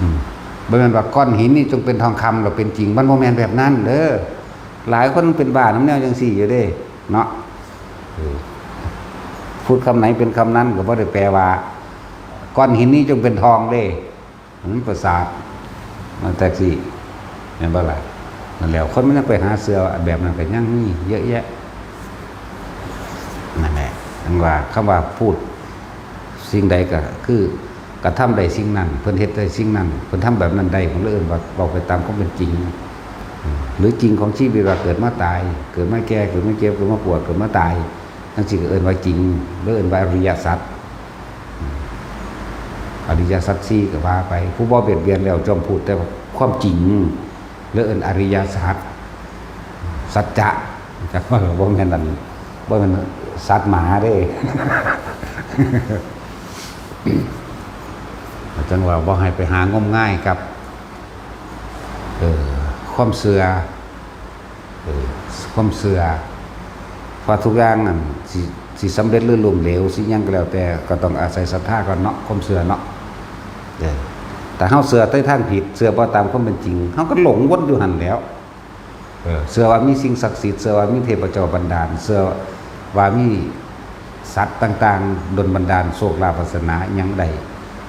อืม บ่แม่นว่าก้อนหินนี่จงเป็นทองคำแล้วเป็นจริง มันบ่แม่นแบบนั้นเด้อ หลายคนเป็นบ้านำแนวจั่งซี้อยู่เด้ เนาะ เออ พูดคำไหนเป็นคำนั้นก็บ่ได้แปลว่า ก้อนหินนี้จงเป็นทองเด้ มันประสาท มันแท็กซี่ แม่นบ่ล่ะ นั่นแหละ คนมันยังไปหาเชื่อแบบนั้นก็ยังมีเยอะแยะ นั่นแหละ จั่งว่าคำว่าพูดสิ่งใดก็คือกระทำได้สิ่งนั้น เพิ่นเฮ็ดได้สิ่งนั้น เพิ่นทำแบบนั้นได้ ผมเลยเอิ้นว่าเว้าไปตามความเป็นจริง หรือจริงของชีวิตว่าเกิดมาตาย เกิดมาแก่ เกิดมาเจ็บ เกิดมาปวด เกิดมาตาย จั่งซี้ก็เอิ้นว่าจริง หรือเอิ้นว่าอริยสัจ อริยสัจสี่ก็ว่าไป ผู้บ่เบียดเบียนแล้วย่อมพูดแต่ความจริง หรือเอิ้นอริยสัจ สัจจะ จักว่าบ่แม่นอัน บ่แม่นสัตว์หมาเด้ จั่งว่าบ่ให้ไปหางมงายกับ เอ่อ ความเชื่อ เออ ความเชื่อ เพราะทุกอย่างนั่นสิสิสำเร็จหรือล้มเหลวสิหยังก็แล้วแต่ ก็ต้องอาศัยศรัทธาก่อนเนาะ ความเชื่อเนาะ เออ ถ้าเฮาเชื่อในทางผิด เชื่อบ่ตามความเป็นจริง เฮาก็หลงวนอยู่หั่นแหล้ว เออ เชื่อว่ามีสิ่งศักดิ์สิทธิ์ เชื่อว่ามีเทพเจ้าบันดาล เชื่อว่ามีสัตว์ต่างๆ ดลบันดาลโชคลาภวาสนาอิหยังได้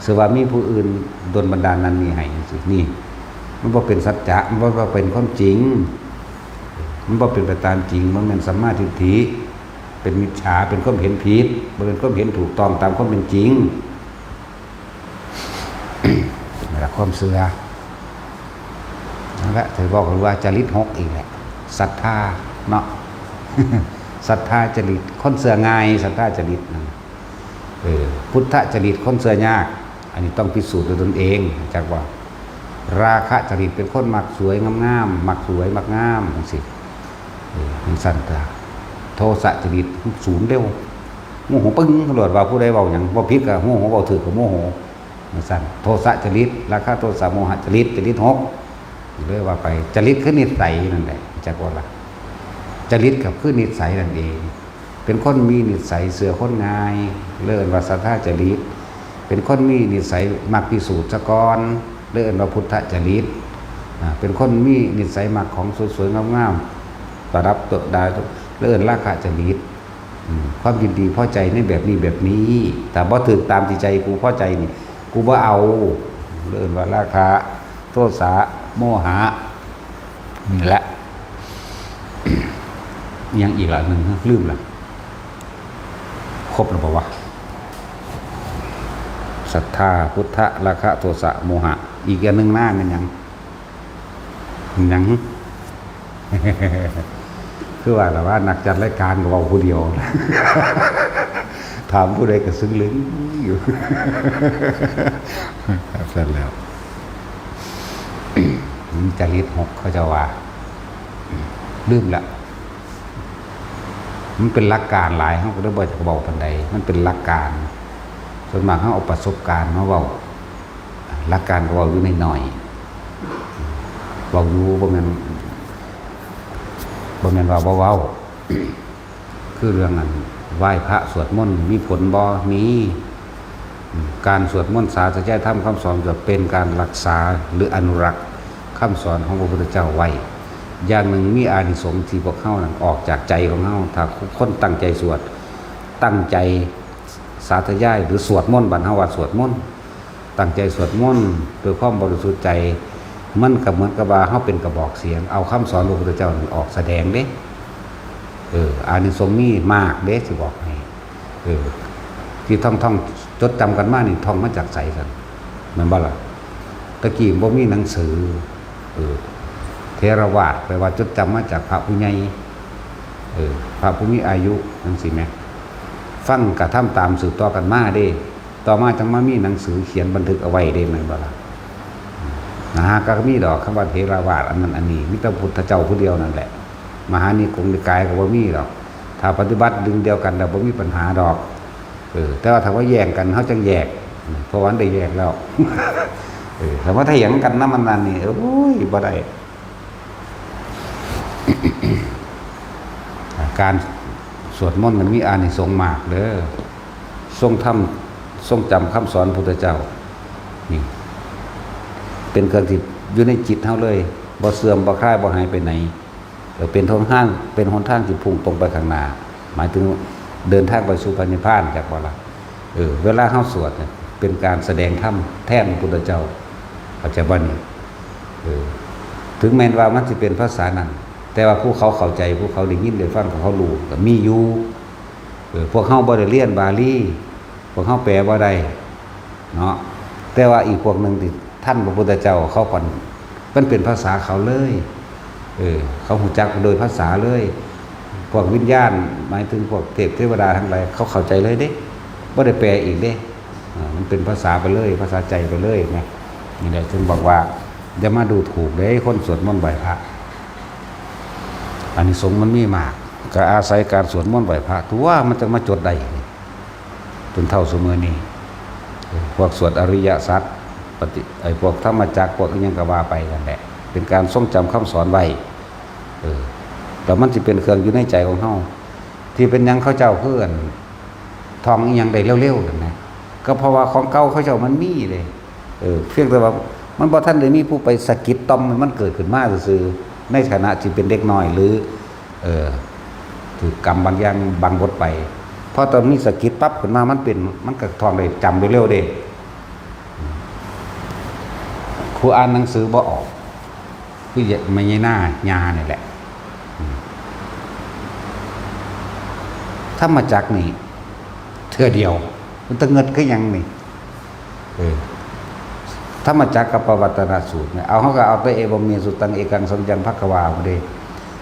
เชื่อว่ามีผู้อื่นดลบันดาลนั่นนี่ให้จังซี้ นี่ มันบ่เป็นสัจจะ มันบ่เป็นความจริง มันบ่เป็นไปตามจริง มันแม่นสัมมาทิฏฐิ เป็นมิจฉา เป็นความเห็นผิด บ่เป็นความเห็นถูกต้องตามความเป็นจริง นั่นล่ะความเชื่อ นั่นแหละ ถือบอกกันว่าจริตหกอีกแหละ ศรัทธาเนาะ ศรัทธาจริต คนเชื่อง่าย ศรัทธาจริตนั่น เออ พุทธจริต คนเชื่อยาก อันนี้ต้องพิสูจน์ด้วยตนเอง จักว่า ราคะจริต เป็นคนมักสวยงามๆ มักสวยมักงามจังซี้ เออ จังซั่นตา โทสะจริต ศูนย์เร็ว โมโหปึ้ง ตำรวจว่าผู้ใดเว้าหยัง บ่ผิดก็โมโห เว้าถูกก็โมโห จังซั่น โทสะจริต ราคะโทสะโมหะจริต จริตหก เลยว่าไป จริตคือนิสัยนั่นแหละ จักว่าล่ะ จริตก็คือนิสัยนั่นเอง เป็นคนมีนิสัยเชื่อคนง่าย เลยเอิ้นว่าศรัทธาจริต เป็นคนมีนิสัยมักพิสูจน์ซะก่อน เลยเอิ้นว่าพุทธจริต อ่า เป็นคนมีนิสัยมักของสวยๆงามๆ ประดับประดา เลยเอิ้นราคะจริต อืม ความยินดีพอใจในแบบนี้แบบนี้ ถ้าบ่ถูกตามที่ใจกูพอใจนี่ กูบ่เอา เลยเอิ้นว่าราคะ โทสะ โมหะ นี่แหละ ยังอีกละหนึ่ง ลืมละ ครบแล้วบ่วะ ศรัทธา พุทธะ ราคะ โทสะ โมหะ อีกอันหนึ่งหน้ามันหยัง มันหยัง คือว่าล่ะว่านักจัดรายการก็เว้าผู้เดียว ถามผู้ใดก็ซึ่งลึงอยู่ เสร็จแล้ว มันจริตหก เขาเจ้าว่า ลืมละ มันเป็นหลักการหลาย เฮาก็เลยบ่อยากเว้าปานใด มันเป็นหลักการ ส่วนมากเฮาเอาประสบการณ์มาเว้า หลักการก็เว้าอยู่น้อยๆ เว้าอยู่ บ่แม่น บ่แม่นว่าบ่เว้า คือเรื่องอันไหว้พระสวดมนต์มีผลบ่ มี อืม การสวดมนต์สาธยายธรรมคำสอนจะเป็นการรักษาหรืออนุรักษ์คำสอนของพระพุทธเจ้าไว้ อย่างหนึ่งมีอานิสงส์ที่พวกเฮานั้นออกจากใจของเฮา ถ้าคนตั้งใจสวด ตั้งใจสาธยายหรือสวดมนต์ บ้านเฮาว่าสวดมนต์ ตั้งใจสวดมนต์ด้วยความบริสุทธิ์ใจ มันก็เหมือนกับว่าเฮาเป็นกระบอกเสียง เอาคำสอนพระพุทธเจ้านั้นออกแสดงเด้ เออ อานิสงส์มีมากเด้ สิบอกให้ เออ ที่ท่องท่องจดจำกันมานี่ ท่องมาจากไสซั่น แม่นบ่ล่ะ ตะกี้บ่มีหนังสือ เออ เถรวาทแปลว่าจดจำมาจากพระผู้ใหญ่ เออ พระผู้มีอายุจังซี้แหม ฟังกระทำตามสืบต่อกันมาเด้ ต่อมาจั่งมามีหนังสือเขียนบันทึกเอาไว้เด้ แม่นบ่ล่ะ นะฮะ ก็มีดอกคำว่าเถรวาทอันนั้นอันนี้ มีแต่พุทธเจ้าผู้เดียวนั่นแหละ มหานิกงนิกายก็บ่มีดอก ถ้าปฏิบัติดึงเดียวกันแล้วบ่มีปัญหาดอก เออ แต่ว่าถ้าว่าแย่งกัน เฮาจั่งแยก เพราะว่ามันได้แยกแล้ว เออ ถ้าว่าเถียงกันนำมันนั่นนี่ โอ้ย บ่ได้ การสวดมนต์มันมีอานิสงส์มากเด้อ ทรงทำ ทรงจำคำสอนพุทธเจ้า นี่ เป็นเครื่องที่อยู่ในจิตเฮาเลย บ่เสื่อม บ่คลาย บ่หายไปไหน เออ เป็นหนทาง เป็นหนทางที่พุ่งตรงไปข้างหน้า หมายถึงเดินทางไปสู่พระนิพพาน จักบ่ล่ะ เออ เวลาเฮาสวดเนี่ย เป็นการแสดงธรรมแทนพระพุทธเจ้า เข้าใจบ่นี่ เออ ถึงแม้นว่ามันสิเป็นภาษานั้น แต่ว่าผู้เขาเข้าใจ ผู้เขาได้ยินได้ฟัง ผู้เขารู้ก็มีอยู่ เออ พวกเฮาบ่ได้เรียนบาลี พวกเฮาแปลบ่ได้เนาะ แต่ว่าอีกพวกหนึ่งที่ทันพระพุทธเจ้า เขาผ่อน มันเป็นภาษาเขาเลย เออ เขาฮู้จักโดยภาษาเลย พวกวิญญาณ หมายถึงพวกเทพเทวดาทั้งหลาย เขาเข้าใจเลยเด้ บ่ได้แปลอีกเด้ อ่า มันเป็นภาษาไปเลย ภาษาใจไปเลยนะ นี่แหละจึงบอกว่าอย่ามาดูถูกเด้ คนสวดมนต์ไหว้พระ อานิสงส์มันมีมาก ก็อาศัยการสวดมนต์ไหว้พระ ตัวมันจั่งมาจดได้ จนเท่าซุมื้อนี้ พวกสวดอริยสัจ ปฏิ ไอ้พวกธรรมจักร พวกอิหยังก็ว่าไปนั่นแหละ เป็นการทรงจำคำสอนไว้ เออ แล้วมันสิเป็นเครื่องอยู่ในใจของเฮา ที่เป็นหยังเขาเจ้าคืออันท่องอีหยังได้เร็วๆนั่นนะ ก็เพราะว่าของเก่าเขาเจ้ามันมีเลย เออ เพียงแต่ว่ามันบ่ทันได้มีผู้ไปสะกิดต่อมให้มันเกิดขึ้นมาซื่อๆ ในฐานะที่เป็นเด็กน้อยหรือ เออ ถือกำบางอย่างบางบทไป พอตอนมีสะกิดปั๊บขึ้นมา มันเป็น มันก็ท่องได้ จำได้เร็วเด้ ผู้อ่านหนังสือบ่ออก คือแม่ย่านา ย่านี่แหละ อืม ธรรมจักรนี่ เทื่อเดียว มันตะเงิดคือหยังนี่ เออ ธรรมจักรกับปวัตตนสูตรเนี่ย เอา เขาก็เอาแต่ เอวัมเม สุตตัง เอกัง สะมะยัง ภะคะวา บ่เด้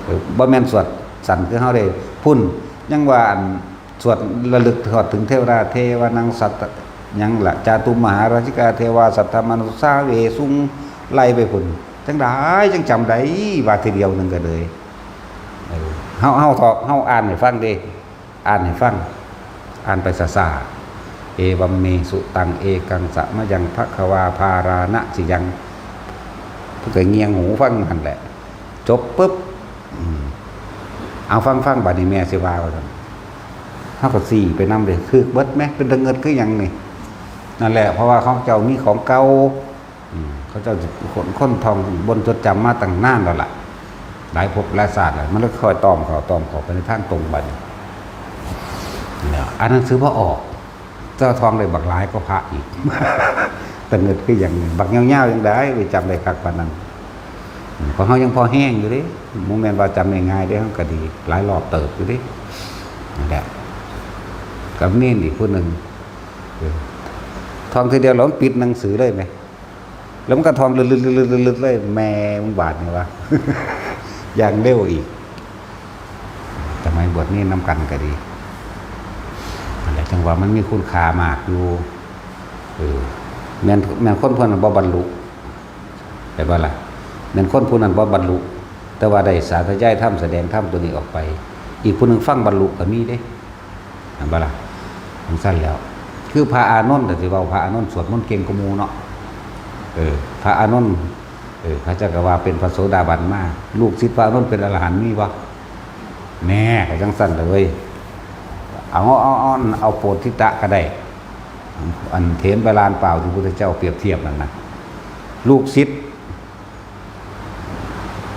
เออ บ่แม่นสวดสั้นคือเฮาเด้ พุ้น ยังว่าอัน สวดระลึกฮอดถึงเทวดา เทวานัง สัตตะ หยังล่ะ จาตุมหาราชิกา เทวา สัตตมนุสสา เวสุง ไล่ไปพุ้น จั่งใด๋จั่งจำได้ ว่าทีเดียวหนึ่งก็เลย เออ เฮา เฮาถอก เฮาอ่านให้ฟังเด้ อ่านให้ฟัง อ่านไปซ่าๆ เอวัมเม สุตัง เอกัง สะมะยัง ภะคะวา ภาราณะสิยัง เพิ่นก็เงี่ยงหูฟังหั่นแหละ จบปุ๊บ อืม เอาฟังๆ บัดนี้แม่สิว่าว่าซั่น เฮาก็ซี้ไปนำเด้ ถืกเบิดแหม เป็นตะเงิดคือหยังนี่ นั่นแหละ เพราะว่าเขาเจ้ามีของเก่า อืม เขาเจ้าคน คนท่องบนจดจำมาตั้งนานแล้วล่ะ หลายภพหลายชาติแล้ว มันเลยค่อยตอมเข้า ตอมเข้าไปในทางตรงบัดนี้ เนี่ย อ่านหนังสือบ่ออก เจ้าท่องได้บักหลายกว่าพระอีก ตะเงิดคือหยังนี่ บักยาวๆ จั่งใด๋ ไปจำได้คักปานนั้น อืม ของเฮายังพอแฮงอยู่เด้ บ่แม่นว่าจำง่ายๆ เด้ เฮาก็ดี หลายรอบเติบอยู่เด้ นั่นแหละ กับเณรอีกผู้หนึ่ง เออ ท่องทีเดียวแล้วมันปิดหนังสือเลยแหม แล้วมันก็ท่องลึดๆๆๆๆ เลย แม่มึงบาดนี่วะ อย่างเร็วอีก สมัยบวชเณรนำกันก็ดี นั่นแหละ จั่งว่ามันมีคุณค่ามากอยู่ เออ แม่น แม่นคนผู้นั้นบ่บรรลุ เห็นบ่ล่ะ แม่นคนผู้นั้นบ่บรรลุ แต่ว่าได้สาธยายธรรม แสดงธรรมตัวนี้ออกไป อีกผู้หนึ่งฟังบรรลุก็มีเด้ เห็นบ่ล่ะ จั่งซั่นแล้ว คือพระอานนท์น่ะ สิเว้าพระอานนท์สวดมนต์เก่งกว่าหมู่เนาะ เออ พระอานนท์ เออ เขาเจ้าก็ว่าเป็นพระโสดาบันมา ลูกศิษย์พระอานนท์เป็นอรหันต์มีบ่ แน่ ก็จั่งซั่นล่ะเว้ย เอา เอา เอา เอาโปธิตะก็ได้ อันเถรไปลานเปล่าที่พุทธเจ้าเปรียบเทียบนั่นนะ ลูกศิษย์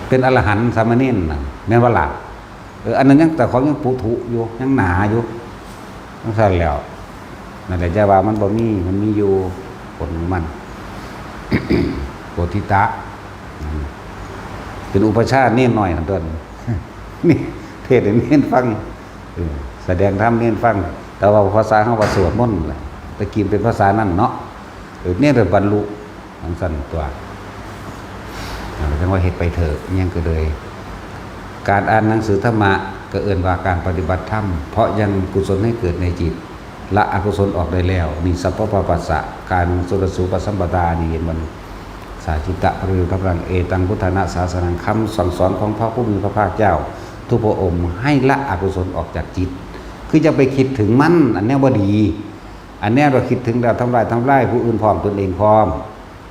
เป็นอรหันต์สามเณรน่ะ แม่นบ่ล่ะ เออ อันนั้นยัง แต่ของยังปุถุอยู่ ยังหนาอยู่ จั่งซั่นแล้ว นั่นแหละ จะว่ามันบ่มี มันมีอยู่ ผลของมัน โปธิตะ อืม เป็นอุปัชฌาย์เณรน้อยนั่นตัวนี้ นี่ เทศน์ให้เณรฟัง เออ แสดงธรรมเณรฟัง แต่ว่าภาษาเฮาว่าสวดมนต์แหละ แต่กี้เป็นภาษานั่นเนาะ เออ เณรบรรลุ จั่งซั่นตัว นั่นแหละ จั่งว่าเฮ็ดไปเถอะ อิหยังก็เลย การอ่านหนังสือธรรมะก็เอิ้นว่าการปฏิบัติธรรม เพราะยังกุศลให้เกิดในจิต ละอกุศลออกได้แล้ว นี่ สัพพะปะปัสสะ กานัง สุรสูปะสัมปทา นี่เห็นบ่ สาจิตตะ ปริยุทธัง เอตัง พุทธานะ สาสนัง คำสั่งสอนของพระผู้มีพระภาคเจ้า ทุกพระองค์ให้ละอกุศลออกจากจิต คืออย่าไปคิดถึงมัน อันแนวบ่ดี อันแนวเราคิดถึงแล้วทำลาย ทำลายผู้อื่นพร้อม ตนเองพร้อม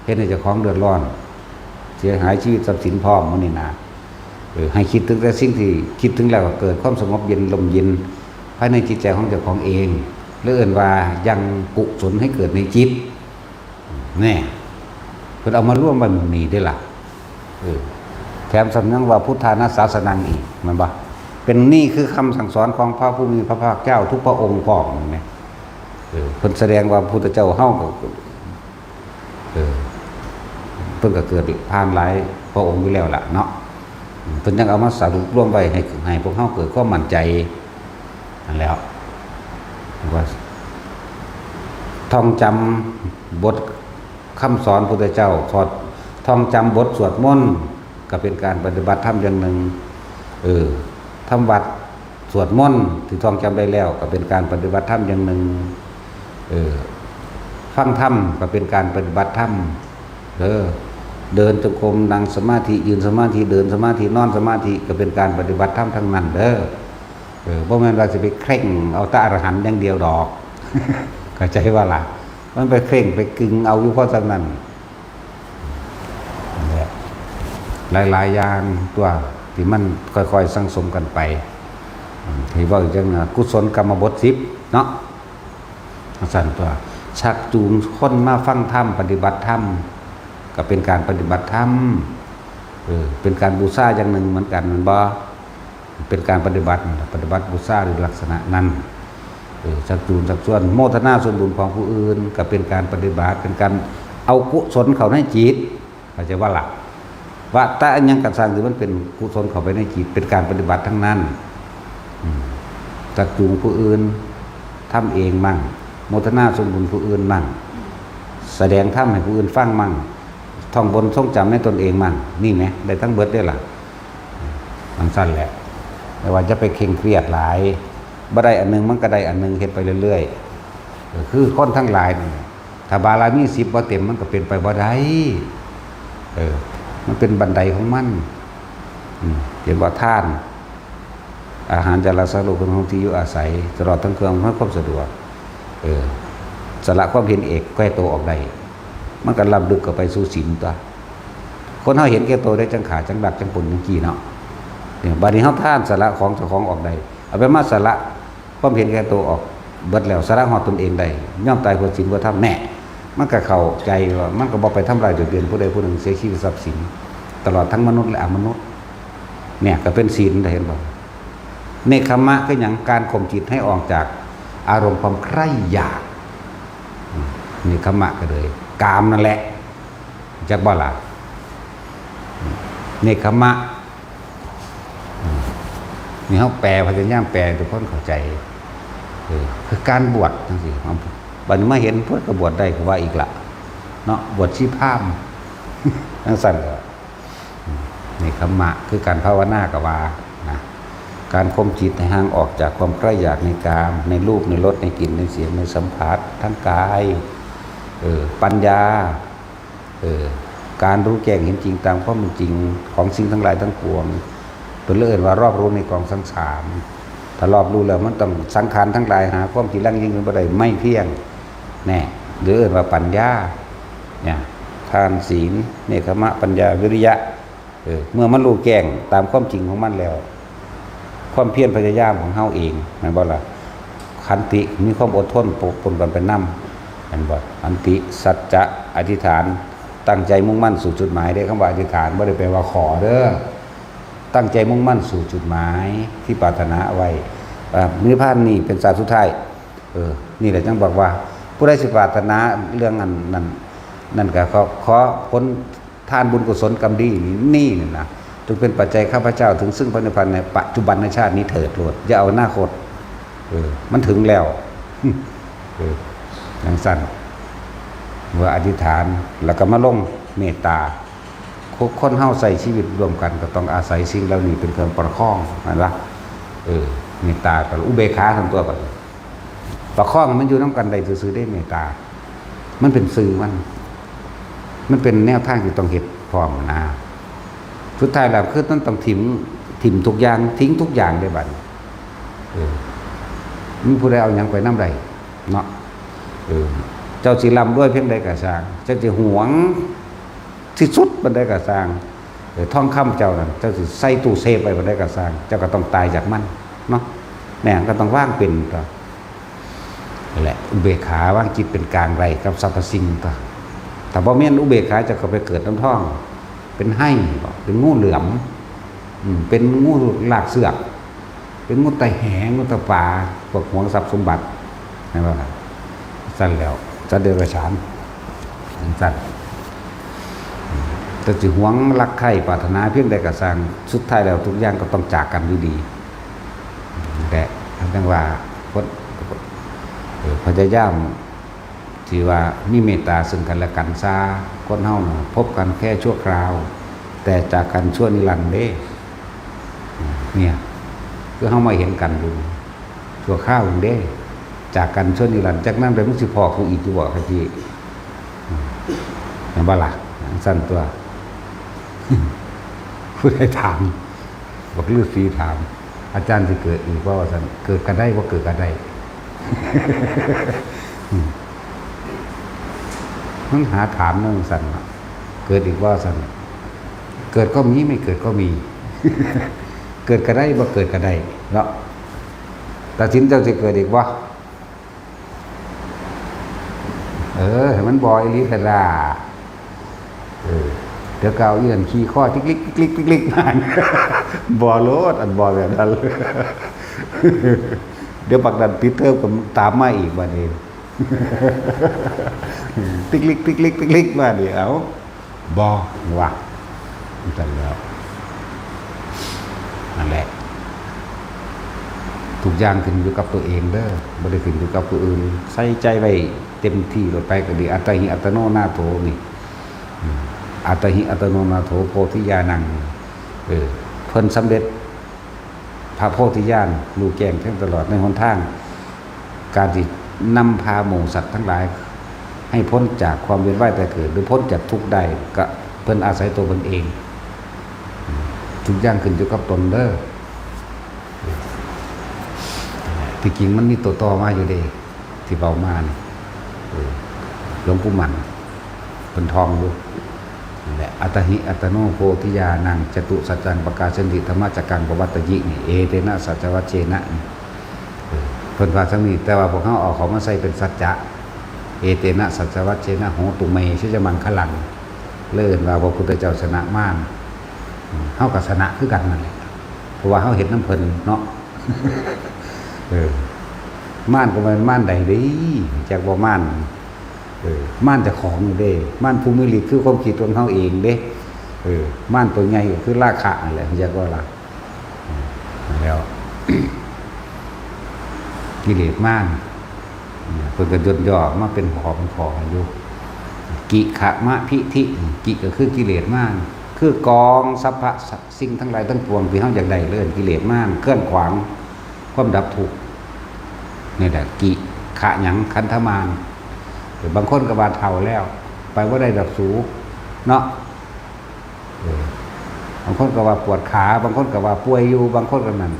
เฮ็ดให้เจ้าของเดือดร้อน เสียหายชีวิตทรัพย์สินพร้อม หมู่นี้นะ เออ ให้คิดถึงแต่สิ่งที่คิดถึงแล้วก็เกิดความสงบเย็น ร่มเย็น ภายในจิตใจของเจ้าของเอง และเอิ้นว่ายังกุศลให้เกิดในจิต แน่ เพิ่นเอามารวมไว้หม่องนี้เด้ล่ะ เออ แถมซ้ำยังว่าพุทธานะสาสนังอีก แม่นบ่ เป็น นี่คือคำสั่งสอนของพระผู้มีพระภาคเจ้าทุกพระองค์พร้อม แม่นบ่ เออ เพิ่นแสดงว่าพุทธเจ้าเฮาก็ เออ เพิ่นก็เกิดผ่านหลายพระองค์อยู่แล้วล่ะเนาะ เพิ่นยังเอามาสรุปรวมไว้ให้ ให้พวกเฮาเกิดความมั่นใจ นั่นแหล้ว ว่า ท่องจำบทคำสอนพุทธเจ้า สอด ท่องจำบทสวดมนต์ ก็เป็นการปฏิบัติธรรมอย่างหนึ่ง เออ ทำวัตรสวดมนต์ที่ท่องจำได้แล้ว ก็เป็นการปฏิบัติธรรมอย่างหนึ่ง เออ ฟังธรรมก็เป็นการปฏิบัติธรรม เออ เดินจงกรม นั่งสมาธิ ยืนสมาธิ เดินสมาธิ นอนสมาธิ ก็เป็นการปฏิบัติธรรมทั้งนั้นเด้อ เออ บ่แม่นว่าสิไปเคร่งเอาแต่อรหันต์อย่างเดียวดอก เข้าใจบ่ล่ะ มันไปเคร่งไปกึงเอาอยู่พอส่ำนั้น นั่นแหละ หลายๆ อย่างตัวที่มันค่อยๆ สั่งสมกันไป ที่ว่าอย่างนั้นกุศลกรรมบทสิบเนาะสั่นตัว ชักจูงคนมาฟังธรรมปฏิบัติธรรม ก็เป็นการปฏิบัติธรรม เออเป็นการบูชาอย่างหนึ่งเหมือนกันแม่นบ่เป็นการปฏิบัติปฏิบัติบูชาในลักษณะนั้นเออชักจูงชักชวนโมทนาส่วนบุญของผู้อื่น ก็เป็นการปฏิบัติเป็นการเอากุศลเข้าในจิต เข้าใจว่าล่ะ ว่าแต่อันยังกระสังที่มันเป็นกุศลเข้าไปในจิตเป็นการปฏิบัติทั้งนั้นอืมชักจูงผู้อื่นทำเองมั่ง โมทนาส่วนบุญผู้อื่นมั่ง แสดงธรรมให้ผู้อื่นฟังมั่ง ท่องบนทรงจำในตนเองมั่ง นี่ไหมได้ทั้งเบิดได้ล่ะมันสั้นแหละแต่ว่าจะไปเคร่งเครียดหลายบ่ได้อันหนึงมันก็ได้อันหนึงเฮ็ดไปเรื่อยๆเออคือคนทั้งหลายนี่ถ้าบารมีสิบบ่เต็มมันก็เป็นไปบ่ได้เออมันเป็นบันไดของมันอืมเห็นว่าทาน อาหารจาราสาโลคนของที่อยู่อาศัยตลอดทั้งเครื่องอำนวยความสะดวก เออสละความเห็นเอกแก้ตัวออกได้ มันก็ล้ำลึกเข้าไปสู่ศีลตัว คนเฮาเห็นแก่ตัวได้จังขาจังดักจังปนจังกี้เนาะเนี่ยบัดนี้เฮาทานสละของเจ้าของออกได้ เอาไปมาสละความเห็นแก่ตัวออกเบิดแล้วสละฮอดตนเองได้ยอมตายเพื่อศีลเพื่อธรรมแน่มันก็เข้าใจว่ามันก็บ่ไปทำลายเบียดเบียนผู้ใดผู้หนึ่งเสียชีวิตทรัพย์สิน ตลอดทั้งมนุษย์และอมนุษย์ เนี่ยก็เป็นศีลเห็นบ่เนคขมะคือหยังการข่มจิตให้ออกจากอารมณ์ความใคร่อยากอืมเนคขมะก็เลยกามนั่นแหละจักบ่ล่ะอืมเนคขมะอืมนี่เฮาแปลพยายามแปลให้ทุกคนเข้าใจเออคือการบวชจังซี่บัดนี้มาเห็นเพิ่นก็บวชได้ก็ว่าอีกละเนาะบวชชีพราหมณ์จังซั่นก็ เนคขมะคือการภาวนาก็ว่านะการข่มจิตให้ห่างออกจากความใคร่อยากในกามในรูปในรสในกลิ่นในเสียงในสัมผัสทั้งกายเออปัญญาเออการรู้แจ้งเห็นจริงตามความเป็นจริงของสิ่งทั้งหลายทั้งปวงเพิ่นเลยเอิ้นว่ารอบรู้ในกองสังสารถ้ารอบรู้แล้วมันต้องสังขารทั้งหลายหาความที่ยั่งยืนเป็นบ่ได้ไม่เที่ยงแน่หรือเอิ้นว่าปัญญา เนี่ยทานศีลเนคขมะปัญญาวิริยะเออเมื่อมันรู้แจ้งตามความจริงของมันแล้ว ความเพียรพยายามของเฮาเองแม่นบ่ล่ะขันติมีความอดทนปะปนกันไปนำแม่นบ่ขันติสัจจะอธิษฐานตั้งใจมุ่งมั่นสู่จุดหมายเด้คำว่าอธิษฐานบ่ได้แปลว่าขอเด้อตั้งใจมุ่งมั่นสู่จุดหมายที่ปรารถนาเอาไว้อ่านิพพานนี่เป็นชาติสุดท้าย เออ นี่แหละจังบอกว่า ผู้ใดสิปรารถนาเรื่องอันนั้นนั่นก็ขอขอผลทานบุญกุศลกรรมดีนี่นี่นะจงเป็นปัจจัยข้าพเจ้าถึงซึ่งพระนิพพานในปัจจุบันในชาตินี้เถิดโลดอย่าเอาอนาคตเออมันถึงแล้วเอออย่างสั้นเมื่ออธิษฐานแล้วก็มาลงเมตตาคนคนเฮาใช้ชีวิตร่วมกันก็ต้องอาศัยสิ่งเหล่านี้เป็นเครื่องประคองนั่นละเออเมตตากับอุเบกขาทั้งตัวบัดนี้ ประคองมันอยู่นำกันได้ซื่อๆได้เมตตา มันเป็นซื่อมัน มันเป็นแนวทางที่ต้องเฮ็ดพร้อมนะ สุดท้ายแล้วคือมันต้องถิ่มถิ่มทุกอย่างทิ้งทุกอย่างได้บัดนี้เออมีผู้ใดเอาหยังไปนำได้เนาะเออเจ้าสิร่ำรวยเพียงใดก็ช่างเจ้าสิหวงที่สุดปานใดก็ช่างเออทองคำเจ้านั่นเจ้าสิใส่ตู้เซฟไว้ปานใดก็ช่างเจ้าก็ต้องตายจากมันเนาะแม่นก็ต้องวางเป็นตัว นั่นแหละอุเบกขาวางจิตเป็นกลางได้กับสรรพสิ่งตัวถ้าบ่แม่นอุเบกขาจะเข้าไปเกิดนำทอง เป็นไฮ่บ่เป็นงูเหลือมอืมเป็นงูลากเสือกเป็นงูไตแหงงูตะปาพวกหวงทรัพย์สมบัติแม่นบ่ล่ะซั่นแล้วสัตว์เดรัจฉานจั่งซั่นอืมแต่สิหวงรักใคร่ปรารถนาเพียงใดก็ซ่างสุดท้ายแล้วทุกอย่างก็ต้องจากกันอยู่ดี แต่ท่านจั่งว่าคนเอ่อพยายามที่ว่ามีเมตตาซึ่งกันและกันซะคนเฮาน่ะพบกันแค่ชั่วคราว แต่จากกันชั่วนิรันดร์เด้เนี่ยคือเฮามาเห็นกันอยู่ชั่วคราวเด้จากกันชั่วนิรันดร์จากนั้นไปมันสิพ้อกูอีกอยู่บ่คะพี่แม่นบ่ล่ะซั่นตัวผู้ใดถาม บักฤๅษีถาม อาจารย์สิเกิดอีกบ่ว่าซั่นเกิดก็ได้บ่เกิดก็ได้มันหาถามนั่นซั่นน่ะเกิดอีกบ่ซั่นเกิดก็มีไม่เกิดก็มีเกิดก็ได้บ่เกิดก็ได้เนาะ ตัดสินเจ้าสิเกิดอีกบ่ เออ ให้มันบ่อีหลีก็ได้ เออ เดี๋ยวก็เอาอีนั่นขี่คอติกลิกติกลิกติกลิกมา บ่โลด อันบ่แบบนั้น เดี๋ยวบักนั้นปิดเทอมก็ตามมาอีกบัดนี้ ติกลิกติกลิกติกลิกมานี่ เอ้า บ่ ว่า จั่งซั่นแล้ว นั่นแหละ ทุกอย่างขึ้นอยู่กับตัวเองเด้อ บ่ได้ขึ้นอยู่กับผู้อื่น ใส่ใจไว้เต็มที่โลดไปก็ดี อัตตาหิอัตตโนนาโถนี่ อืม อัตตาหิอัตตโนนาโถโพธิญาณัง เออ เพิ่นสำเร็จ พระโพธิญาณ รู้แจ้งแทงตลอดในหนทาง การที่นำพาหมู่สัตว์ทั้งหลาย ให้พ้นจากความเวียนว่ายตายเกิด หรือพ้นจากทุกข์ได้ ก็เพิ่นอาศัยตัวเพิ่นเอง ทุกอย่างขึ้นอยู่กับตนเด้อ ที่จริงมันมีตัวต่อมาอยู่เด้ ที่เว้ามานี่ เออ หลวงปู่มั่น เพิ่นท่องอยู่ นั่นแหละ อัตตาหิอัตตโนโพธิญาณัง จตุสัจจังปกาสสะติ ธัมมจักกังปวัตตยิ นี่ เอเตนะสัจจวัชเชนะ นี่ เออ เพิ่นว่าจั่งนี้ แต่ว่าพวกเฮาเอาเขามาใส่เป็นสัจจะ เอเตนะสัจจวัชเชนะ โหตุเม ชัยมังคลัง เลยเอิ้นว่าพระพุทธเจ้าชนะมาร อืม เฮาก็ชนะคือกันนั่นแหละ เพราะว่าเฮาเฮ็ดนำเพิ่นเนาะ เออ มารก็แม่นมารใดเด้ จักบ่มาร เออ มารเจ้าของเด้ มารผู้มีฤทธิ์คือความคิดของเฮาเองเด้ เออ มารตัวใหญ่ก็คือราคะนั่นแหละ จักว่าล่ะ อืม แล้ว กิเลสมาร เพิ่นก็ย่นย่อมาเป็นข้อเป็นข้อให้อยู่ กิขะมะพิธิ กิก็คือกิเลสมาร คือกองสรรพสิ่งทั้งหลายทั้งปวงที่เฮาอยากได้เลย กิเลสมารเคลื่อนขวางความดับทุกข์ นี่แหละ กิขะหยัง ขันธมาร เออ บางคนก็ว่าเฒ่าแล้ว ไปบ่ได้ดอกสู เนาะ เออ บางคนก็ว่าปวดขา บางคนก็ว่าป่วยอยู่ บางคนก็นั่น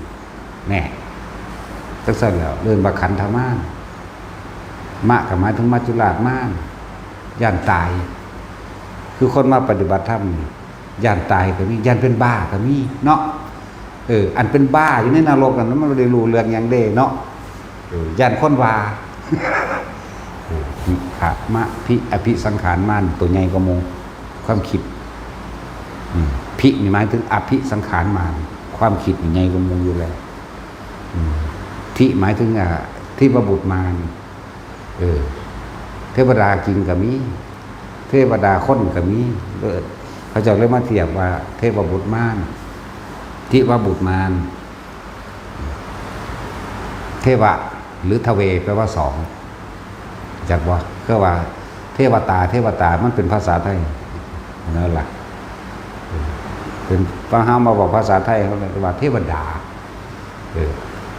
แน่ จั่งซั่นแหล้ว เอิ้นว่าขันธมาร มะก็หมายถึงมัจจุราชมาร ย้านตาย คือคนมาปฏิบัติธรรมนี่ ย้านตายก็มี ย้านเป็นบ้าก็มีเนาะ เออ อันเป็นบ้าอยู่ในนรกนั่น มันบ่ได้รู้เรื่องหยังเด้เนาะ เออ ย้านคนว่า เออ นิขะมะพิ อภิสังขารมาร ตัวใหญ่กว่าหมู่ ความคิด อืม พินี่หมายถึงอภิสังขารมาร ความคิดนี่ใหญ่กว่าหมู่อยู่แล้ว อืม ทิหมายถึง อ่า เทพบุตรมาร เออ เทวดาจริงก็มี เทวดาคนก็มี เออ เขาเจ้าเลยมาเทียบว่าเทพบุตรมาร เทวบุตรมาร เทวะ หรือทเว แปลว่าสอง จักบ่ คือว่า เทวตา เทวตา มันเป็นภาษาไทย นั่นล่ะ เป็น พอเฮามาบอกภาษาไทย เขาเรียกว่าเทวดา เออ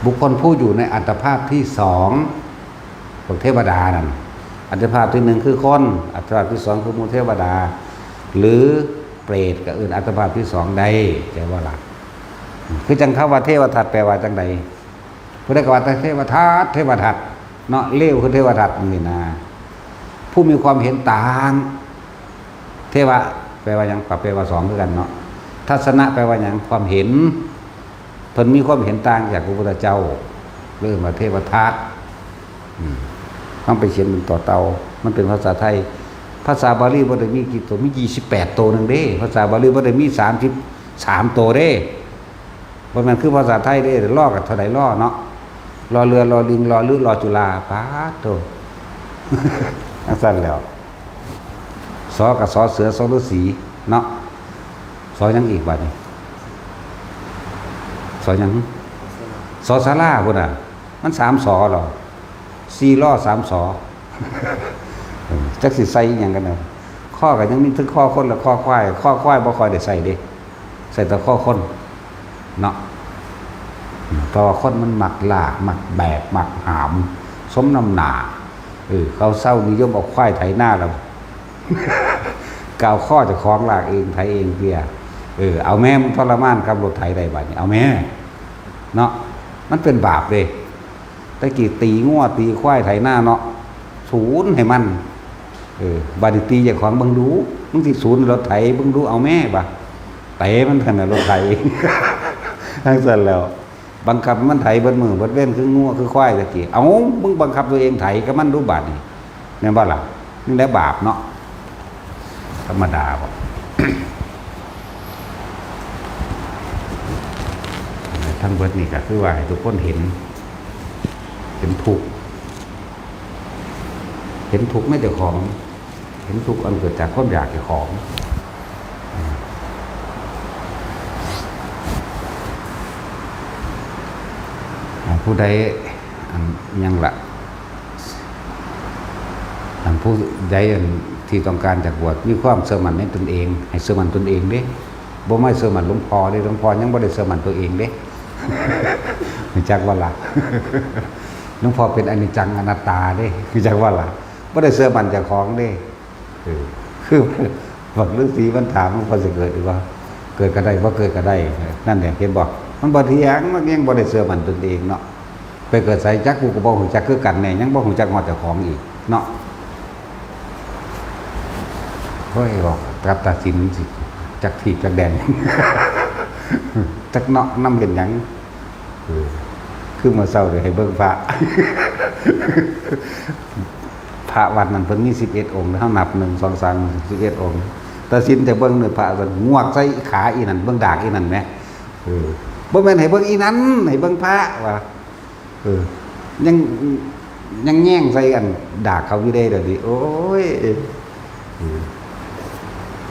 บุคคลผู้อยู่ในอัตภาพที่สอง พวกเทวดานั่น อัตภาพที่หนึ่งคือคน อัตภาพที่สองคือหมู่เทวดา หรือเปรตก็เอิ้นอัตภาพที่สองได้ จั่งว่าล่ะ คือจั่งคำว่าเทวทัตแปลว่าจั่งใด ผู้ใดก็ว่าแต่เทวทัต เทวทัต เนาะ เลวคือเทวทัตนี่นะ ผู้มีความเห็นต่าง เทวะ แปลว่าหยัง ก็แปลว่าสองคือกันเนาะ ทัศนะแปลว่าหยัง ความเห็น เพิ่นมีความเห็นต่างจากพระพุทธเจ้า เรียกว่าเทวทัต อืม มันไปเขียนเป็นต่อเต่า มันเป็นภาษาไทย ภาษาบาลีบ่ได้มีกี่ตัว มียี่สิบแปดตัวหนึ่งเด้ ภาษาบาลีบ่ได้มีสามสิบสามตัวเด้ บ่แม่นคือภาษาไทยเด้ ลอกับเท่าใดลอเนาะ ลอเรือ ลอลิง ลอฤ ลอจุฬา ปาดโธ่ จั่งซั่นแหล้ว สอกับสอเสือ สอฤาษี เนาะ สอหยังอีกบัดนี้ สอหยัง สอศาลาพุ้นน่ะ มันสามสอหรอ สี่ลอสามสอ เออ จักสิใส่อิหยังกันเนาะ คอก็ยังมีทั้งคอคนและคอควาย คอควายบ่ค่อยได้ใส่เด้ ใส่แต่คอคน เนาะ เพราะว่าคนมันมักลาก มักแบก มักหาม สมน้ำหน้า เออ เขาเซานิยมเอาควายไถนาแล้ว ก็เอาคอเจ้าของลากเอง ไถเองเตี้ย เออ เอาแม่ มันทรมานขับรถไถได้บัดนี้ เอาแม่ เนาะ มันเป็นบาปเด้ แต่กี้ตีงัวตีควายไถนาเนาะ สูนให้มัน เออ บัดนี้ตีเจ้าของเบิ่งดู มึงสิสูนรถไถเบิ่งดู เอาแม่ บ่ะ เตะมันขนาดรถไถ จั่งซั่นแหล้ว บังคับให้มันไถเบิดมื้อเบิดเว็นคืองัวคือควายตะกี้ เอ้า มึงบังคับตัวเองไถกับมันดูบาดนี้ แม่นบ่ล่ะ? นี่แหละบาปเนาะ ธรรมดาบ่ ทั้งเบิดนี่ก็คือว่าให้ทุกคนเห็น เห็นทุกข์ เห็นทุกข์ในเจ้าของ เห็นทุกข์อันเกิดจากความอยากเจ้าของ อ่า ผู้ใด อัน หยังล่ะ อันผู้ใด อันที่ต้องการจากบวช มีความเชื่อมั่นในตนเอง ให้เชื่อมั่นตนเองเด้ บ่มาเชื่อมั่นหลวงพ่อเด้ หลวงพ่อยังบ่ได้เชื่อมั่นตัวเองเด้ รู้จักบ่ล่ะ? หลวงพ่อเป็นอนิจจังอนัตตาเด้ รู้จักบ่ล่ะ? บ่ได้เชื่อมั่นเจ้าของเด้ เออ คือ พวกฤาษีมันถาม มันพอสิเกิดหรือว่า เกิดก็ได้ บ่เกิดก็ได้ นั่นแหละ เห็นบ่? มันบ่เที่ยง มันยังบ่ได้เชื่อมั่นตนเองเนาะ ไปเกิดไสจัก กูก็บ่ฮู้จักคือกันแน่ ยังบ่ฮู้จักฮอดเจ้าของอีกเนาะ โอ้ย บอกกับตาสินสิ จักที่จักแดน จักเนาะ นำเห็นหยัง เออ คือมื้อเช้านี่ให้เบิ่งพระ พระวัดนั้นเพิ่นมีสิบเอ็ดองค์ เฮานับ หนึ่ง สอง สาม สิบเอ็ดองค์ ตาสินจะเบิ่งเนื้อพระ งวกใส่ขาอีนั่น เบิ่งดากอีนั่นแหม เออ บ่แม่นให้เบิ่งอีนั่น ให้เบิ่งพระ ว่า เออ ยัง ยังแยงใส่อันดากเขาอยู่เด้ เดี๋ยวนี้ โอ้ย เออ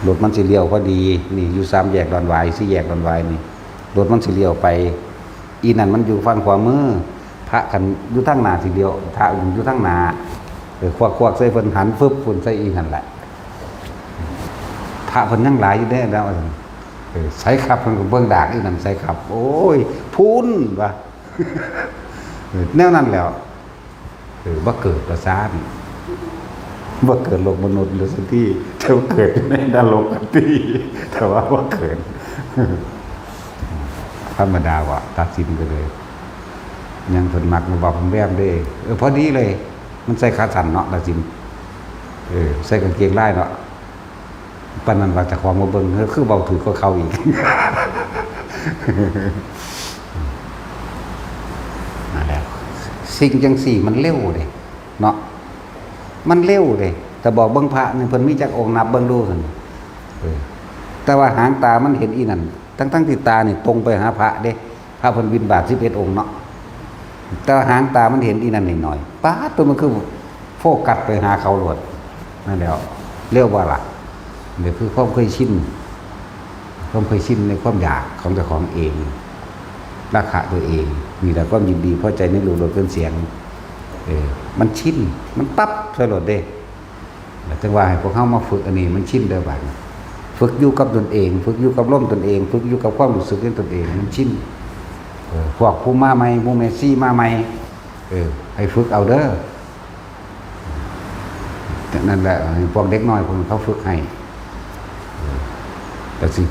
รถมันสิเลี้ยวพอดี นี่อยู่สามแยกดอนหวาย สี่แยกดอนหวายนี่ รถมันสิเลี้ยวไป อีนั่นมันอยู่ฝั่งขวามือ พระคันอยู่ทางหน้าสิเลี้ยว พระอยู่ทางหน้า เออ ควักๆ ใส่เพิ่น หันฟึบ เพิ่นใส่อีนั่นแหละ พระเพิ่นยังหลายอยู่เด้ แล้ว เออ ไสครับ เพิ่นก็เบิ่งดากอีนั่น ไสครับ โอ้ย พุ้น ว่า เออ แนวนั้นแหล้ว เออ บ่เกิดว่าซ่าน บ่เกิดโลกมนุษย์หรือสักที แต่ว่าเกิดอยู่ในนรกกันที แต่ว่าบ่เกิด ธรรมดาว่ะ ตาสินก็เลย ยังเพิ่นมักมาบอกผมแวมเด้ เออ พอดีเลย มันใส่ขาสั้นเนาะ ตาสิน เออ ใส่กางเกงลายเนาะ ปานนั้นว่าเจ้าของมาเบิ่ง เออ คือเว้าถือกว่าเขาอีก นั่นแหละ สิ่งจังซี่มันเร็วเด้ เนาะ มันเร็วเด้ แต่บอกเบิ่งพระนี่เพิ่นมีจักองค์ นับเบิ่งดูซั่น เออ แต่ว่าหางตามันเห็นอีนั่น ทั้งๆที่ตานี่ตรงไปหาพระเด้ พระเพิ่นบิณฑบาตสิบเอ็ดองค์เนาะ แต่ว่าหางตามันเห็นอีนั่นนิดหน่อย ป๊าด ตัวมันคือโฟกัสไปหาเขาโลด นั่นแหละ เร็วบ่ล่ะ นี่คือความเคยชิน ความเคยชินในความอยากของเจ้าของเอง ราคะตัวเอง นี่แหละความยินดีพอใจในรูปรสกลิ่นเสียง เออ มันชิน มันปั๊บใส่โลดเด้ แล้วจังว่าให้พวกเฮามาฝึกอันนี้ มันชินเด้อบัดนี้ ฝึกอยู่กับตนเอง ฝึกอยู่กับลมตนเอง ฝึกอยู่กับความรู้สึกในตนเอง มันชิน เออ พวกผู้มาใหม่ ผู้แม่ชีมาใหม่ เออ ให้ฝึกเอาเด้อ นั่นแหละ ให้พวกเด็กน้อยพวกนี้เขาฝึกให้ เออ แต่สิ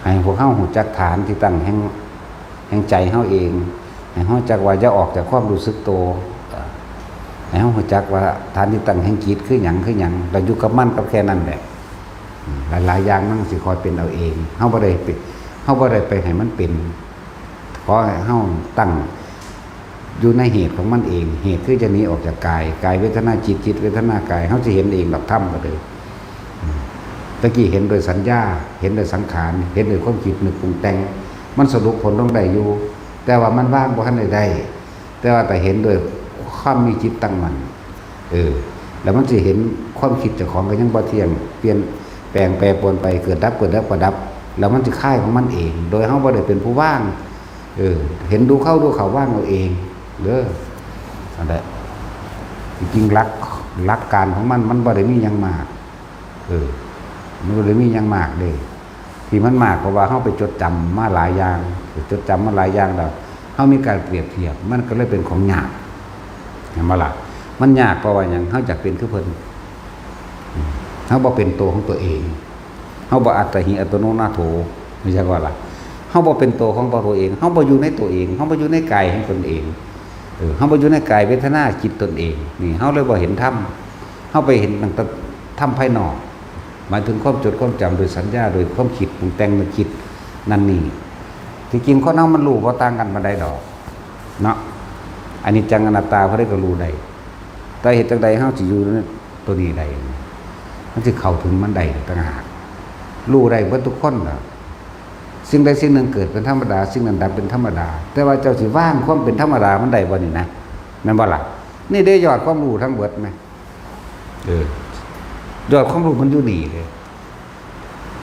ให้พวกเฮารู้จักฐานที่ตั้งแห่ง แห่งใจเฮาเอง ให้เฮารู้จักว่าอย่าออกจากความรู้สึกโต เอ่อ ให้เฮารู้จักว่าฐานที่ตั้งแห่งจิตคือหยัง คือหยัง แล้วอยู่กับมัน กับแค่นั้นแหละ อืม หลายๆอย่างมันสิค่อยเป็นเอาเอง เฮาบ่ได้ไป เฮาบ่ได้ไปให้มันเป็น ขอให้เฮาตั้งอยู่ในเหตุของมันเอง เหตุคือจะหนีออกจากกาย กายเวทนา จิต จิตเวทนา กาย เฮาสิเห็นเองดอก ธรรมก็เลย อืม ตะกี้เห็นโดยสัญญา เห็นโดยสังขาร เห็นโดยความคิดนึกปรุงแต่ง มันสรุปผลลงได้อยู่ แต่ว่ามันวางบ่ทันได้ได้ แต่ว่าถ้าเห็นโดยความมีจิตตั้งมั่น เออ แล้วมันสิเห็นความคิดเจ้าของก็ยังบ่เที่ยง เปลี่ยนแปลงแปรปรวนไป เกิดดับ เกิดดับ เกิดดับ แล้วมันสิคลายของมันเอง โดยเฮาบ่ได้เป็นผู้วาง เออ เห็นดูเข้าดูเข้า วางเอาเอง เด้อ นั่นแหละ จริงๆ หลัก หลักการของมัน มันบ่ได้มีหยังมาก เออ มันบ่ได้มีหยังมากเด้ ที่มันมากเพราะว่าเฮาไปจดจำมาหลายอย่าง ไปจดจำมาหลายอย่างแล้ว เฮามีการเปรียบเทียบ มันก็เลยเป็นของยาก เห็นบ่ล่ะ? มันยากเพราะว่าหยัง? เฮาอยากเป็นคือเพิ่น อืม เฮาบ่เป็นตัวของตัวเอง เฮาบ่อัตตาหิอัตโนนาโถ รู้จักบ่ล่ะ? เฮาบ่เป็นตัวของตัวเอง เฮาบ่อยู่ในตัวเอง เฮาบ่อยู่ในกายของตนเอง เออ เฮาบ่อยู่ในกายเวทนาจิตตนเอง นี่ เฮาเลยบ่เห็นธรรม เฮาไปเห็นตั้งแต่ธรรมภายนอก หมายถึงความจดความจำโดยสัญญา โดยความคิดปรุงแต่งนึกคิดนั่นนี่ ที่จริงคนเฮามันรู้บ่ต่างกันปานใดดอก เนาะ อนิจจังอนัตตา ผู้ใดก็รู้ได้ แต่เฮ็ดจั่งใดเฮาสิอยู่ในตัวนี้ได้ มันสิเข้าถึงมันได้ต่างหาก รู้ได้เบิดทุกคนล่ะ สิ่งใดสิ่งหนึ่งเกิดเป็นธรรมดา สิ่งนั้นดับเป็นธรรมดา แต่ว่าเจ้าสิวางความเป็นธรรมดามันได้บ่นี่นะ แม่นบ่ล่ะ นี่เด้ยอดความรู้ทั้งเบิดแหม เออ ยอดความรู้มันอยู่นี่เลย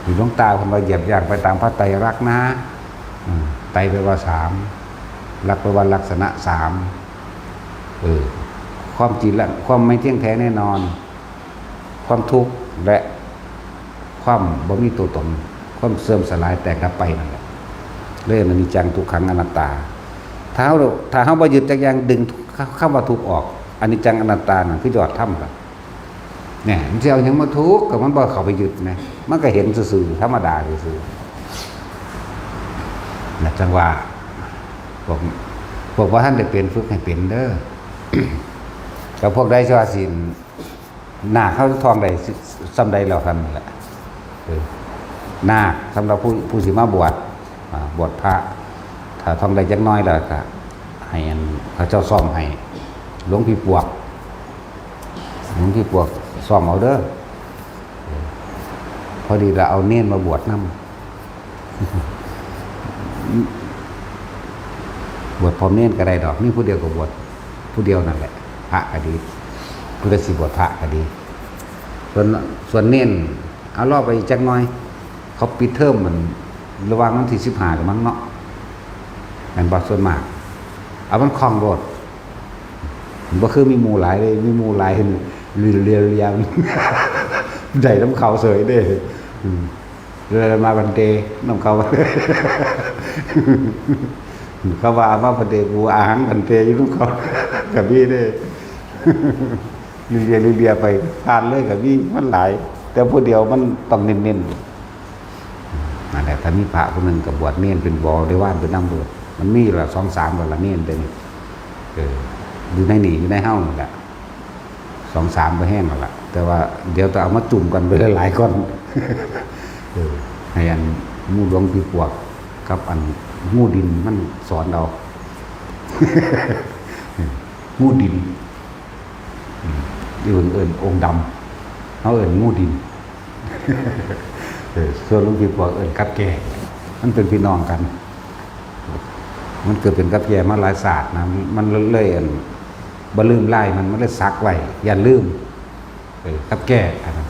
ที่หลวงตาเพิ่นว่าเหยียบย่างไปตามพระไตรลักษณ์นะ อืม ไตรแปลว่าสาม ลักษณ์แปลว่าลักษณะสาม เออ ความจริงและความไม่เที่ยงแท้แน่นอน ความทุกข์และความบ่มีตัวตน ความเสื่อมสลายแตกดับไปนั่นแหละ เรียกอนิจจังทุกขังอนัตตา ถ้าเฮา ถ้าเฮาบ่ยึดจักอย่าง ดึงคำว่าทุกข์ออก อนิจจังอนัตตานั่นคือยอดธรรมล่ะ เนี่ย มันสิเอาหยังมาทุกข์ ก็มันบ่เข้าไปยึดนะ มันก็เห็นซื่อๆ ธรรมดาซื่อๆ นะ จั่งว่า พวก พวกบ่ทันได้เป็น ฝึกให้เป็นเด้อ กับพวกใดที่ว่าสิ นาคเขาท่องได้ส่ำใดแล้วหั่นแหละ เออ นาคสำหรับผู้ ผู้สิมาบวช อ่า บวชพระ ถ้าท่องได้จักหน่อยแล้วก็ให้อันเขาเจ้าซ่อมให้ หลวงพี่ปวก หลวงพี่ปวกซ่อมเอาเด้อ พอดีเราเอาเณรมาบวชนำ บวชพร้อมเณรก็ได้ดอก มีผู้เดียวก็บวชผู้เดียวนั่นแหละ พระก็ดี ผู้ใดสิบวชพระก็ดี ส่วน ส่วนเณร เอารอไปอีกจักหน่อย เขาปิดเทอมมัน ระหว่างวันที่สิบห้าละมั้งเนาะ แม่นบ่ ส่วนมาก เอามันคล่องโลด บ่คือมีหมู่หลายเลย มีหมู่หลายนี่ ลีเลียเลีย ได้นำเขาเสยเด้ อืม เลยมาพันเตนำเขา เขาว่ามาพันเตกูอาหังพันเตอยู่นำเขา ก็มีเด้ ลีเลียลีเลียไป ผ่านเลยก็มี มันหลาย แต่ผู้เดียวมันต้องเน้นๆ นั่นแหละ ถ้ามีพระผู้หนึ่งก็บวชเณรเป็นบริวารเป็นนำโลด มันมีละสองสามแล้วละเณรเดี๋ยวนี้ เออ อยู่ในนี่ อยู่ในเฮานี่แหละ สองสามบ่แห้งแล้วล่ะ แต่ว่าเดี๋ยวจะเอามาจุ่มกันไปหลายๆ คน เออ ให้อันหมู่หลวงพี่ปวกกับอันหมู่ดินมันสอนเอา หมู่ดิน อืม อยู่เพิ่นเอิ้นองค์ดำ เฮาเอิ้นหมู่ดิน เออ ส่วนหลวงพี่ปวกเอิ้นกับแก่ มันเป็นพี่น้องกัน มันเกิดเป็นกับแก่มาหลายชาตินะ มันเลยอัน บ่ลืมลายมัน มันเลยสักไว้ อย่าลืม เออ กับแก่อันนั้น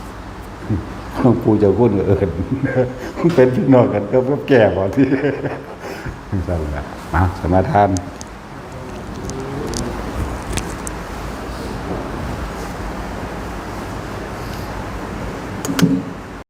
หลวงปู่เจ้าคุณก็เอิ้น มันเป็นพี่น้องกันกับ กับแก่บ่ที่ ซั่นล่ะ มา สมาทาน